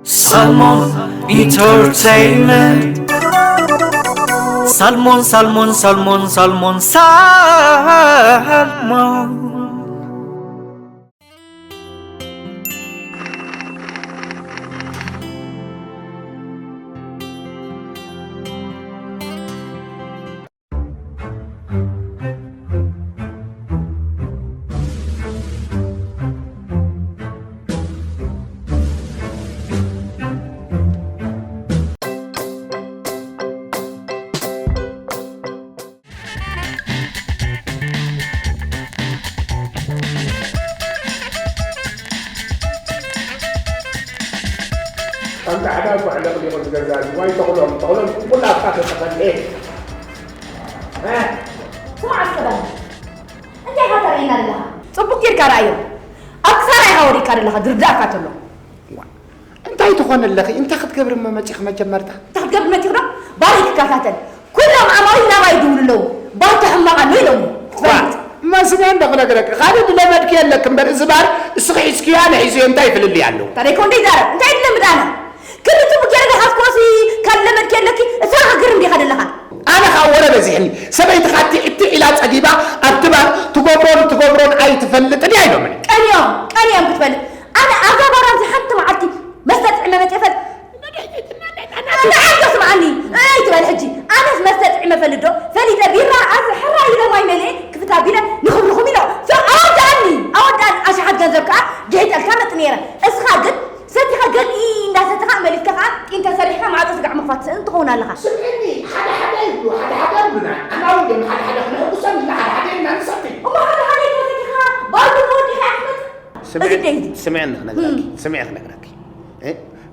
Salmon Entertainment. Salmon, salmon, salmon, salmon, salmon. ኣንታ ሓዳር ጓዕለ ክሊቑ ዝገዛ እዚ ዋይ ተኽሎም ተኽሎም ቁልቁል ኣፍካ ተተኸልኤ ስማዕ እስከ በል እንታይ ኢኻ ተርእየና ዘለኻ? ፅቡቅ ጌርካ ረኣዮ። ኣብ ክሳራ ኢኻ ወዲቅካ ዘለኻ ዝርዳእካ ተሎ። እንታይ ትኾኒ ኣለኺ? እንታይ ክትገብሪ እሞ መፂኺ መጀመርታ? እንታይ ክትገብር መፂኺ ዶ? ባር ይክከታተል። ኩሎም ዓማዊል ናባይ ይድውሉ ኣለዉ። ባር ተሕማቕ ኣሎ ኢሎሞ። ክትፈልጥ። እሞ ስምዒ እንዶ ክነግረኪ። ካልእ ዝለመድኪ የለኪ እምበር እዚ ባር እስኺ ሒዝክዮ ኣነ ሒዘዮ እንታይ ፍልልይ ኣለዎ? ታዲያ እኮ እንዶ ይዛረብ። እንታይ ድለምድ ኣነ? ክንዲ ጽቡቅ ጌረ ዝሓዝክዎሲ ካብ ለመድኪ ኣለኪ እሳ ክግርም ዲኻ ዘለኻ። ኣነ ኸኣ ወረ በዚሕኒ ሰበይትኻ ትዕቲ ኢላ ጸጊባ ኣብቲ ባር ትገብሮን ትገብሮን ኣይትፈልጥን እያ ኢሎምኒ። ቀንዮም ቀንዮም ክትፈልጥ ኣነ ኣብዛ ባር ኣብዚ ሓንቲ መዓልቲ መስተ ጥዕመ መጽየ ፈልጥ። ንዓዶ ስምዓኒ ኣይትበል ሕጂ ኣነስ መስተ ጥዕመ ፈልጥ ዶ ፈሊጠ ቢራ ኣብዚ ሕራይ ኢለ ማይ መሊኤ ክፍት ኣቢለ ንኽብርኹም ኢለ ሱቕ ኣወድኣኒ ኣወድኣኒ ኣሽሓት ገንዘብ ከኣ ጊሒጠልካ መጽ ነይረ እስኻ ግን ሰቲኻ ገሊ እንዳሰተኻ መሊስካ ኸዓ ቂም ተሰሪሕካ ማዕጾ ስጋዕ ምኽፋት ስእን ትኸውን ኣለኻ። ስምዕኒ ሓደ ሓደ ይብሉ ሓደ ሓደ ይብሉና ኣናውን ግን ሓደ ሓደ ክነሕጉሰም ኢልና ሓደ ሓደ ኢልና ንሰቲ። እሞ ሓደ ሓደ ኢልካ ሰቲኻ ባልዲ መወዲኻ ኣሕመድ እዚ ደይ ስምዕኒ ክነግረኪ ስምዒ ክነግረኪ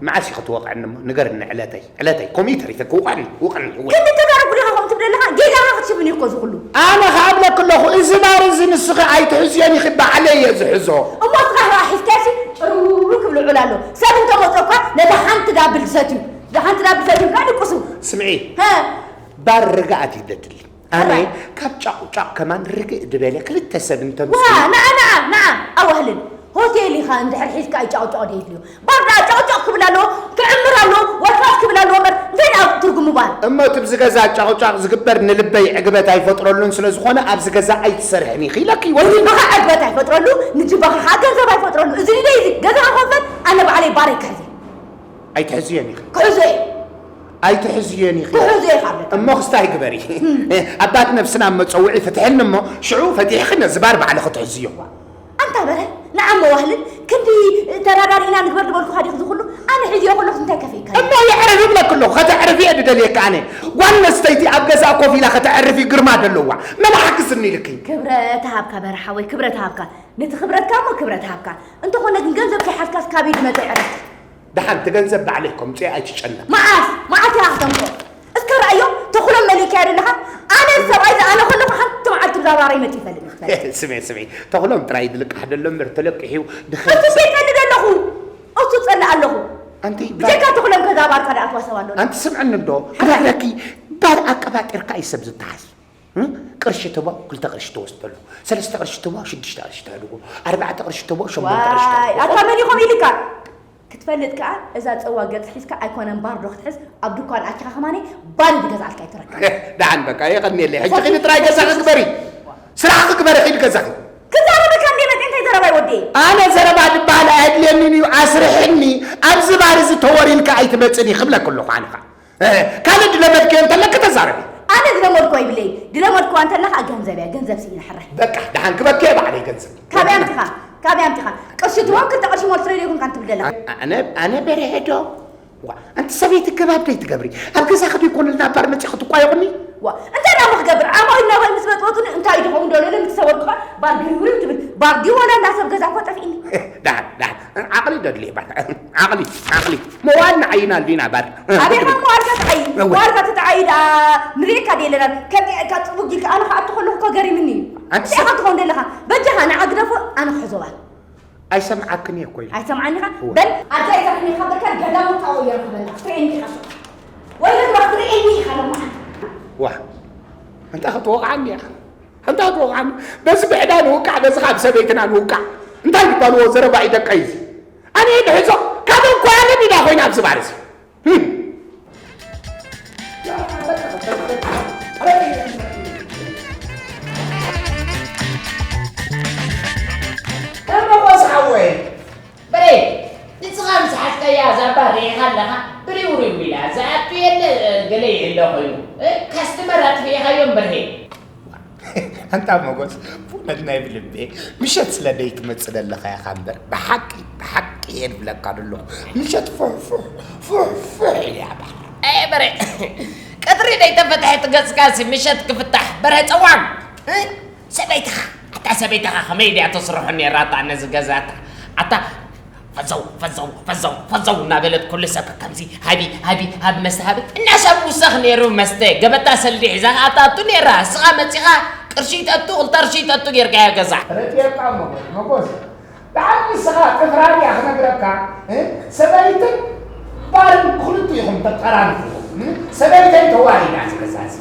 መዓስ ኢኺ ትወቕዕኒ እሞ ንገርኒ ዕለተይ። ዕለተይ ከምኡ እዩ ተሪፈኪ ውቐዕኒ ውቐዕኒ እወ። ግን ተዛረብ ዲኻ ከምኡ ትብል ኣለኻ ጌጋኻ ክትሽፍን እዩ እኮ እዚ ኩሉ። ኣነ ክኣብለኪ ኣለኹ እዚ ባር እዚ ንስኺ ኣይትሕዝዮን ኢኺ ባዕለይ እየ ዝሕዞ። እሞ እስኻ ኢኻ ሒዝካዮሲ ጭርውርው ክብል ይውዕል ኣሎ። ሰብ እንተመጾ እኳ ነዛ ሓንቲ ዳብል ዝሰትዩ እዛ ሓንቲ ዳብል ሰትዩ እኳ ድቅሱ። ስምዒ ሃ ባር ርግኣት እዩ ዘድሊ። ኣነ ካብ ጫቑጫቕ ከማን ርግእ ዝበለ ክልተ ሰብ እንተምፅኡ። ዋ ንዓ ንዓ ንዓ ኣዋህልል ሆቴል ኢኻ እንድሕር ሒዝካ እዩ ጫቑጫቑ ደየድልዮ። ባር ደኣ ጨቕጨቕ ክብል ኣለዎ፣ ክዕምር ኣለዎ፣ ወጥፋት ክብል ኣለዎ እምበር እንታይ ደኣ ትርጉሙ ባር? እሞ እቲ ብዚ ገዛ ጨቕጫቕ ዝግበር ንልበይ ዕግበት ኣይፈጥረሉን ስለዝኾነ ኣብዚ ገዛ ኣይትሰርሕን ኢኺ ኢለኪ ወዲ። ንልብኻ ዕግበት ኣይፈጥረሉ፣ ንጅባኻ ኸዓ ገንዘብ ኣይፈጥረሉ። እዚ ንደይ እዚ ገዛ ክኸፈት ኣነ ባዕለይ ባረይ ክሕዝ እየ። ኣይትሕዝዮን ኢኺ። ክሕዞ እየ። ኣይትሕዝዮን ኢኺ። ክሕዞ እየ ካብ እሞ ክስታይ ግበሪ። ኣባት ነብስና መፀውዒ ፍትሕኒ እሞ ሽዑ ፈቲሕኺ ነዚ ባር ባዕልኺ ትሕዝዮ። ኣንታ በረ ንዓ መዋህልል ክንዲ ተራዳሪእና ንግበር ዝበልኩኻ ዲኺ ዝኹሉ ኣነ ሒዝዮ ከለኹስ እንታይ ከፊእካ እሞ የዕርፍ ይብለኪ ኣለኹ ከተዕርፊ እየ ድደልየኪ ኣነ ጓል ኣንስተይቲ ኣብ ገዛ ኮፍ ኢላ ከተዕርፊ ግርማ ደለዋ መን ሓግዝኒ ኢልኪ ክብረት ሃብካ በረ ሓወይ ክብረት ሃብካ ነቲ ክብረትካ እሞ ክብረት ሃብካ እንተኾነ ግን ገንዘብ ከይሓዝካስ ካበይ ድመፀ የዕርፍ ደሓን እቲ ገንዘብ ባዕለይ ከምፅኦ ኣይትጨነቂ መዓስ መዓስ ኢኻ ክተምፅኦ እስከ ረኣዮ ተኹሎም መሊእካዮ ደለኻ ኣነ ሰብኣይ ዝኣነ ከለኹ ሓንቲ መዓልቲ ብዛ ባረይ መፂኡ ይፈልጥ ይኽፈል ስምዒ ስምዒ ተኹሎም ጥራይ ዝልቃሕ ደሎ እምበር ተለቂሑ ድኸ እሱ ዘይፈልጥ ኣለኹ እሱ ጸልእ ኣለኹ ኣንቲ ብጀካ ተኹሎም ከዛ ባርካ ደኣ ትዋሰብ ኣሎ ኣንቲ ስምዕኒ ዶ ክነግረኪ ባር ኣቀባጢርካ እዩ ሰብ ዝተሓዝ ቅርሺ ትቦ ክልተ ቅርሺ ትወስደሉ ሰለስተ ቅርሺ ትቦ ሽዱሽተ ቅርሺ ተህልዎ ኣርባዕተ ቅርሺ ትቦ ሸሞንተ ቅርሺ ተህልዎ ኣታ መን ይኾም ኢልካ ክትፈልጥ ከኣ እዛ ጽዋ ገጽ ሒዝካ ኣይኮነን ባር ዶ ክትሕዝ ኣብ ድኳን ኣቲኻ ከማኒ ባር እዩ ዝገዝኣልካ ኣይትረክብ። ደሓን በቃ የቐንየለይ ሕጂ ኺዲ ጥራይ ገዛኺ ግበሪ ስራሕኺ ግበሪ ኺዲ ገዛኺ። ክዛረበካ እንደ መጤ እንታይ ዘረባ ይወዴ። ኣነ ዘረባ ድበሃል ኣየድልየንን እዩ ኣስርሕኒ ኣብዚ ባር እዚ ተወሪልካ ኣይትመጽን እዩ ክብለኪ ኣለኹ ኣነ ኸዓ። ካልእ ድለመድክዮ እንተለኪ ተዛረቢ። ኣነ ድለመድክዋ ይብለይ ድለመድክዋ እንተለካ ገንዘብ እያ ገንዘብ ስኢነ ሕራይ። በቃ ደሓን ክበኪ እየ ባዕለይ ገንዘብ። ካበይ ኣምጺኻ ካበይ ኣምጺኻ ቅርሺ ትቦ ክልተ ቅርሺ ሞልትረይ ዘይኮንካ ትብል ዘለኻ። ኣነ ኣነ በርሀ ዶ ዋ ኣንቲ ሰበይቲ ገባብ ደይ ትገብሪ ኣብ ገዛኺ ደይኮነልና ባር መጺኺ ትቋየቑኒ። ዋ እንታይ ደኣ እሞ ክገብር ዓማዊል ናባይ ምስ መጥወቱኒ እንታይ ድኸውን ዶ ለለ ምስ ሰወርኩኻ ባር ግርብርብ ትብል ባር ድዩ ወላ እንዳ ሰብ ገዛ እኮ ጠፊእኒ። ደሓን ደሓን ዓቕሊ ዶ ኣድልየ ባር ዓቕሊ ዓቕሊ መዋል ንዓይና ኣልዲና ባር ኣበይ ኸ መዋልካ ትዓይ መዋልካ ትጥዓይ ደኣ ንርእየካ ደየለናን ከመይ ኢልካ ጽቡቅ ጊልካ ኣነ ክኣቱ ከለኹ እኮ ገሪምኒ እዩ እንታይ ኢኻ ትኸውን ዘለኻ በጃኻ ንዓ ግደፎ ኣነ ክሕዞ ባር ኣይሰምዓክን እየ እኮ ኢሉ ኣይሰምዓኒኻ በል ኣጃ ይዛሕኒ ካብ በልካ ገዳሙ ታወ የርክበና ክትርእየኒ ኢኻ ወይ ለግባ ክትርእየኒ ኢኻ ለማዓን ዋ እንታይ ክትወቕዓኒ እያ እንታይ ትወቕዓኒ በዚ ብዕዳ ንውቃዕ በዚ ካብ ሰበይትና ንውቃዕ እንታይ ዝበልዎ ዘረባ እዩ ደቀይ እዚ ኣነ ድሕዞ ካብ እንኳ ኣነ ዲዳ ናብዚ ባር እዚ። ተመቆስ ሓወይ፣ በሬ፣ ንስኻ ምስ ሓዝካያ እዛ ባር ርኢኻ ኣለኻ? ብሪውሪው ኢላ፣ ዝኣቱ የለ፣ ገለ የለ ኮይኑ። እ፣ ካስትመር ኣጥፊእኻዮም በርሄ። ኣንታ መጎስ፣ ብእውነት ናይ ብልቤ፣ ምሸት ስለ ደይትመጽእ ዘለኻ ኢኻ እምበር፣ ብሓቂ፣ ብሓቂ እየ ዝብለካ ዘለኹ። ምሸት ፉሕ፣ ፉሕ፣ ፉሕ፣ ፉሕ ኢላ እያ ባር። ኣየ በሬ፣ ቀትሪ ደይተፈትሐት ገጽካሲ ምሸት ክፍታሕ፣ በርሀ ጸዋም። እ? ሰበይትኻ፣ ኣታ ሰበይትኻ ከመይ ድያ ተስርሖ ነይራ ኣታ ነዚ ገዛ ኣታ? ኣታ ፈዘው፣ ፈዘው፣ ፈዘው፣ ፈዘው እናበለት ኩሉ ሰብ ከምዚ ሃቢ፣ ሃቢ፣ ሃቢ መስተ ሃቢ። እናሰብ ውሰኽ ነይሩ መስተ። ገበታ ሰልዲ ሒዛ ኣታቱ ነይራ። እስኻ መጺኻ ቅርሺ ይጠጡ፣ ክልተ ቅርሺ ይጠጡ ጌርካዮ ገዛ። ረድኤካ መጎስ፣ መጎስ። ደሓር ንስኻ ጥፍራ ድያ ክነግረካ፣ እ? ሰበይትን ባርን ብኽልቲኡ ኢኹም ተጠራንፍዎ። እ? ሰበይተይ ተዋሂዳ እዚ ገዛ እዚ።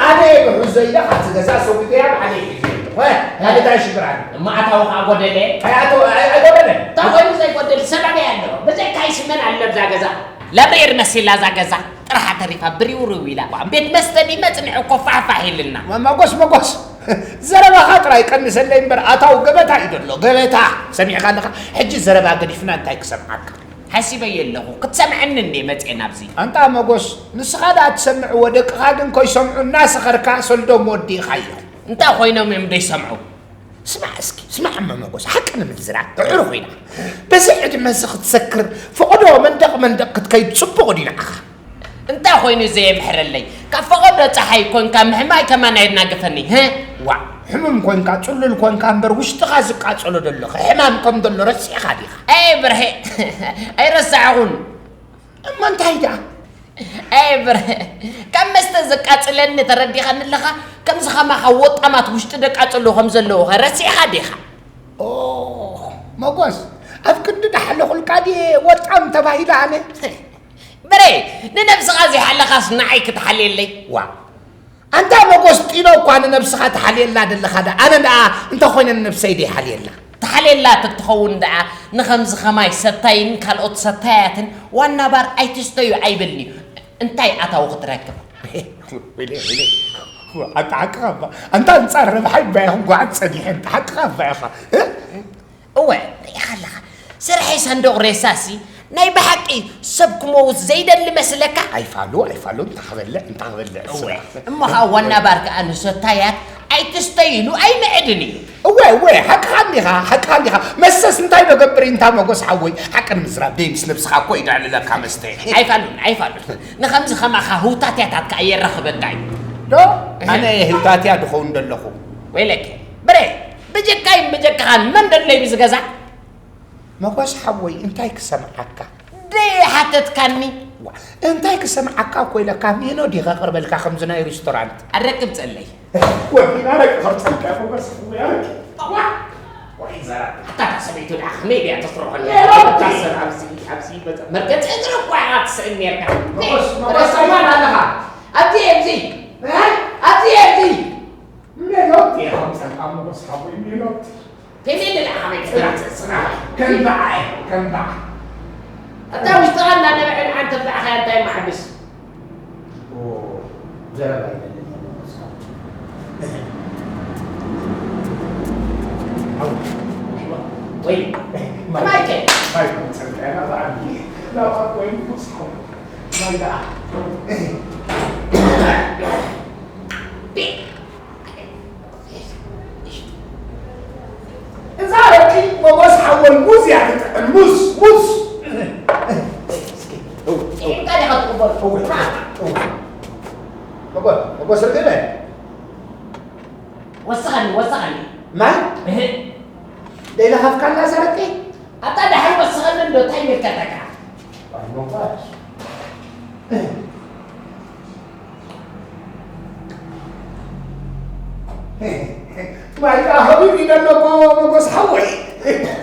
ኣነ እየ ክሕዞ ኢለ ካብዚ ገዛ ሰጒገያ ባዕለይ ሒዘ ኣለኹ። እ? ካልእ እንታይ ሽግር ኣሎ? እሞ ኣታዊ ኸዓ ጎደለ? ኣይ፣ ኣቶ-፣ ኣይ-፣ ኣይጎደለን። እንታይ ኮይኑ ዘይጎድል? ሰላም እያ ኣሎ። ብዘይካይ ስመን ኣሎ ኣብዛ ገዛ። ለብሬር መሲላ እዛ ገዛ። ጥርሓ ተሪፋ ብሪውሪው ኢላ። ዋ፣ ቤት መስተ ድዩ መጽንሒ እኮ ፋሕፋሕ ኢልና። መ-፣ መጎስ፣ መጎስ። ዘረባኻ ጥራይ ቀንሰለይ እምበር ኣታዊ ገበታ እዩ ዘሎ። ገበታ። ሰሚዕካ ኣለኻ? ሕጂ ዘረባ ገዲፍና እንታይ ክሰምዓካ? ሓሲበዮ ኣለኹ። ክትሰምዐኒ እንድየ መጽየ ናብዚ። ኣንታ መጎስ፣ ንስኻ ደኣ ትሰምዕዎ፣ ደቅኻ ግን ከይሰምዑ እናሰኸርካ ሰልዶም ወዲእኻዮም። እንታይ ኮይኖም እዮም ደይሰምዑ? ስማዕ እስኪ፣ ስማዕ እሞ መጎስ፣ ሓቂ ንምዝራብ፣ ኣዕሩኽ ኢና። በዚ ዕድመ እዚ ክትሰክር፣ ፈቐዶ መንደቕ መንደቕ ክትከይድ ጽቡቕ ድዩ ንዓኻ? እንታይ ኮይኑ ዘየምሕረለይ? ካብ ፈቐዶ ጸሓይ ኮንካ ምሕማይ ከማን ኣየናግፈኒ፣ ህ? ዋእ፣ ሕሙም ኮንካ፣ ጽሉል ኮንካ እምበር ውሽጥኻ ዝቃጸሎ ደሎ ኸ ሕማም ከም ደሎ ረሲዕኻ ዲኻ? ኣየ ብርሄ፣ ኣይረሳዕኹን። እሞ እንታይ ደኣ? ኣየ ብርሄ፣ ካብ መስተ ዘቃጽለኒ ተረዲኻኒ ኣለኻ? ከምዚ ኸማኻ ወጣማት ውሽጢ ደቃጽሎ ከም ዘለዉ ኸ ረሲዕኻ ዲኻ? ኦ፣ መጎስ፣ ኣብ ክንዲ ደሓለኹልካ ድየ ወጣም ተባሂለ ኣነ? ብሬ፣ ንነብስኻ ዘይሓለኻስ ንዓይ ክትሓልየለይ? ዋእ፣ ኣንታ መጎስ ጢኖ እኳ ንነብስኻ ትሓልየላ ደለኻ ደኣ፣ ኣነ ደኣ እንተኾይነ ንነብሰይ ደይሓልየላ? ትሓልየላ ተትኸውን ደኣ ንኸምዚ ኸማይ ሰታይን ካልኦት ሰታያትን ዋና ባር ኣይትስተዩ ኣይብልን'ዩ። እንታይ ኣታዊ ክትረክብ? ወይለይ፣ ወይለይ። ኣንታ ሓቅኻ እባ። ኣንታ ኣንጻር ረብሓይ እባ ኢኹም ጓዓት ጸኒሐ፣ ኣንታ ሓቅኻ እባ ኢኻ። እ? እወ፣ ርኢኻ ኣለኻ። ስርሐይ ሳንዱቕ ሬሳሲ ናይ ብሓቂ ሰብ ክመውት ዘይደሊ መስለካ? ኣይፋሉ፣ ኣይፋሉ፣ እንታ ክበልዕ፣ እንታ ክበልዕ እወ፣ ስራሕ። እሞ ኸኣ ዋና ባር ከኣ ንሰታያት ኣይትስተዩ ኢሉ ኣይምዕድን እዩ። እወ፣ እወ፣ ሓቅኻ እንዲኻ፣ ሓቅኻ እንዲኻ። መሰስ እንታይ ዶ ገብር እንታ መጎስ ሓወይ? ሓቂ ንምዝራብ ደይ ምስ ነብስኻ እኮ እዩ ደዕልለካ መስተ። ኣይፋሉን፣ ኣይፋሉን። ንኸምዚ ኸማኻ ህውታትያታት ከኣ የራኽበካ እዩ። ዶ? ኣነ ህውታትያ ድኸውን ደለኹ። ወይለከ፣ ብሬ፣ ብጀካይን ብጀካኻን መን ደለይ ብዚ ገዛ? መጎስ ሓወይ፣ እንታይ ክሰምዓካ? ደይ ሓተትካኒ? ዋ፣ እንታይ ክሰምዓካ እኮ ኢለካ፣ ሜኖ ድየ ከቕርበልካ ከምዚ ናይ ሪስቶራንት? ኣረቂ ምጸለይ። ወዲና ኣረቂ ከምጸልካ እኮ መስ-፣ ኣረቂ። ዋ፣ ወይ ዘራ። ኣታ እታ ሰበይቱ ደኣ ከመይ ድያ ተስርሖ? ሜኖ! እታ ሰብ ኣብዚ፣ ኣብዚ መጸ-፣ መርገጺ እግሪ እኮ ኢኻ ትስእን ኔርካ። መጎስ፣ መጎስ፣ ረስተማን ኣለኻ። ኣብዚ፣ ኣብዚ። እ? ኣብዚ፣ ኣብዚ። ሜኖ ድየ ከምጸልካ መጎስ ሓወይ፣ ሜኖ። ከመይ ኢለ ደኣ ከመይ ክድራዕ ስእስና? ከም በዓል፣ ከም በዓል። ኣታ ውሽጥኻ እናነበዐ ንዓን ተብላዕኻያ እንታይ መሓብስ? ኦ፣ ዘረባ ይደለኒ ኣሎ፣ መጽሓፍ። ወይ፣ ማይ፣ ማይከል። ማይ፣ ማይ፣ ጸልቀና፣ በዓል። ናብኣ ኮይኑ፣ መጽሓፍ። ማይ ደኣ። እዛ ኣረቂ መጎስ ሓወይ ሙዝ እያ ትጥዕም፣ ሙዝ፣ ሙዝ። ኢድካ ዲኻ ትቕበሎ? እወ፣ እወ። መጎስ፣ መጎስ ርግመ። ወስኸኒ፣ ወስኸኒ። ማይ? እህ። ደይለኸፍካላ እዛ ኣረቂ? ኣታ ደሓር ወስኸኒ እንዶ፣ እንታይ ይምልከተካ? ኣይ መጓሽ። ማይ ከኣ ሃቡኒ ደሎ እኮ መጎስ ሓወይ።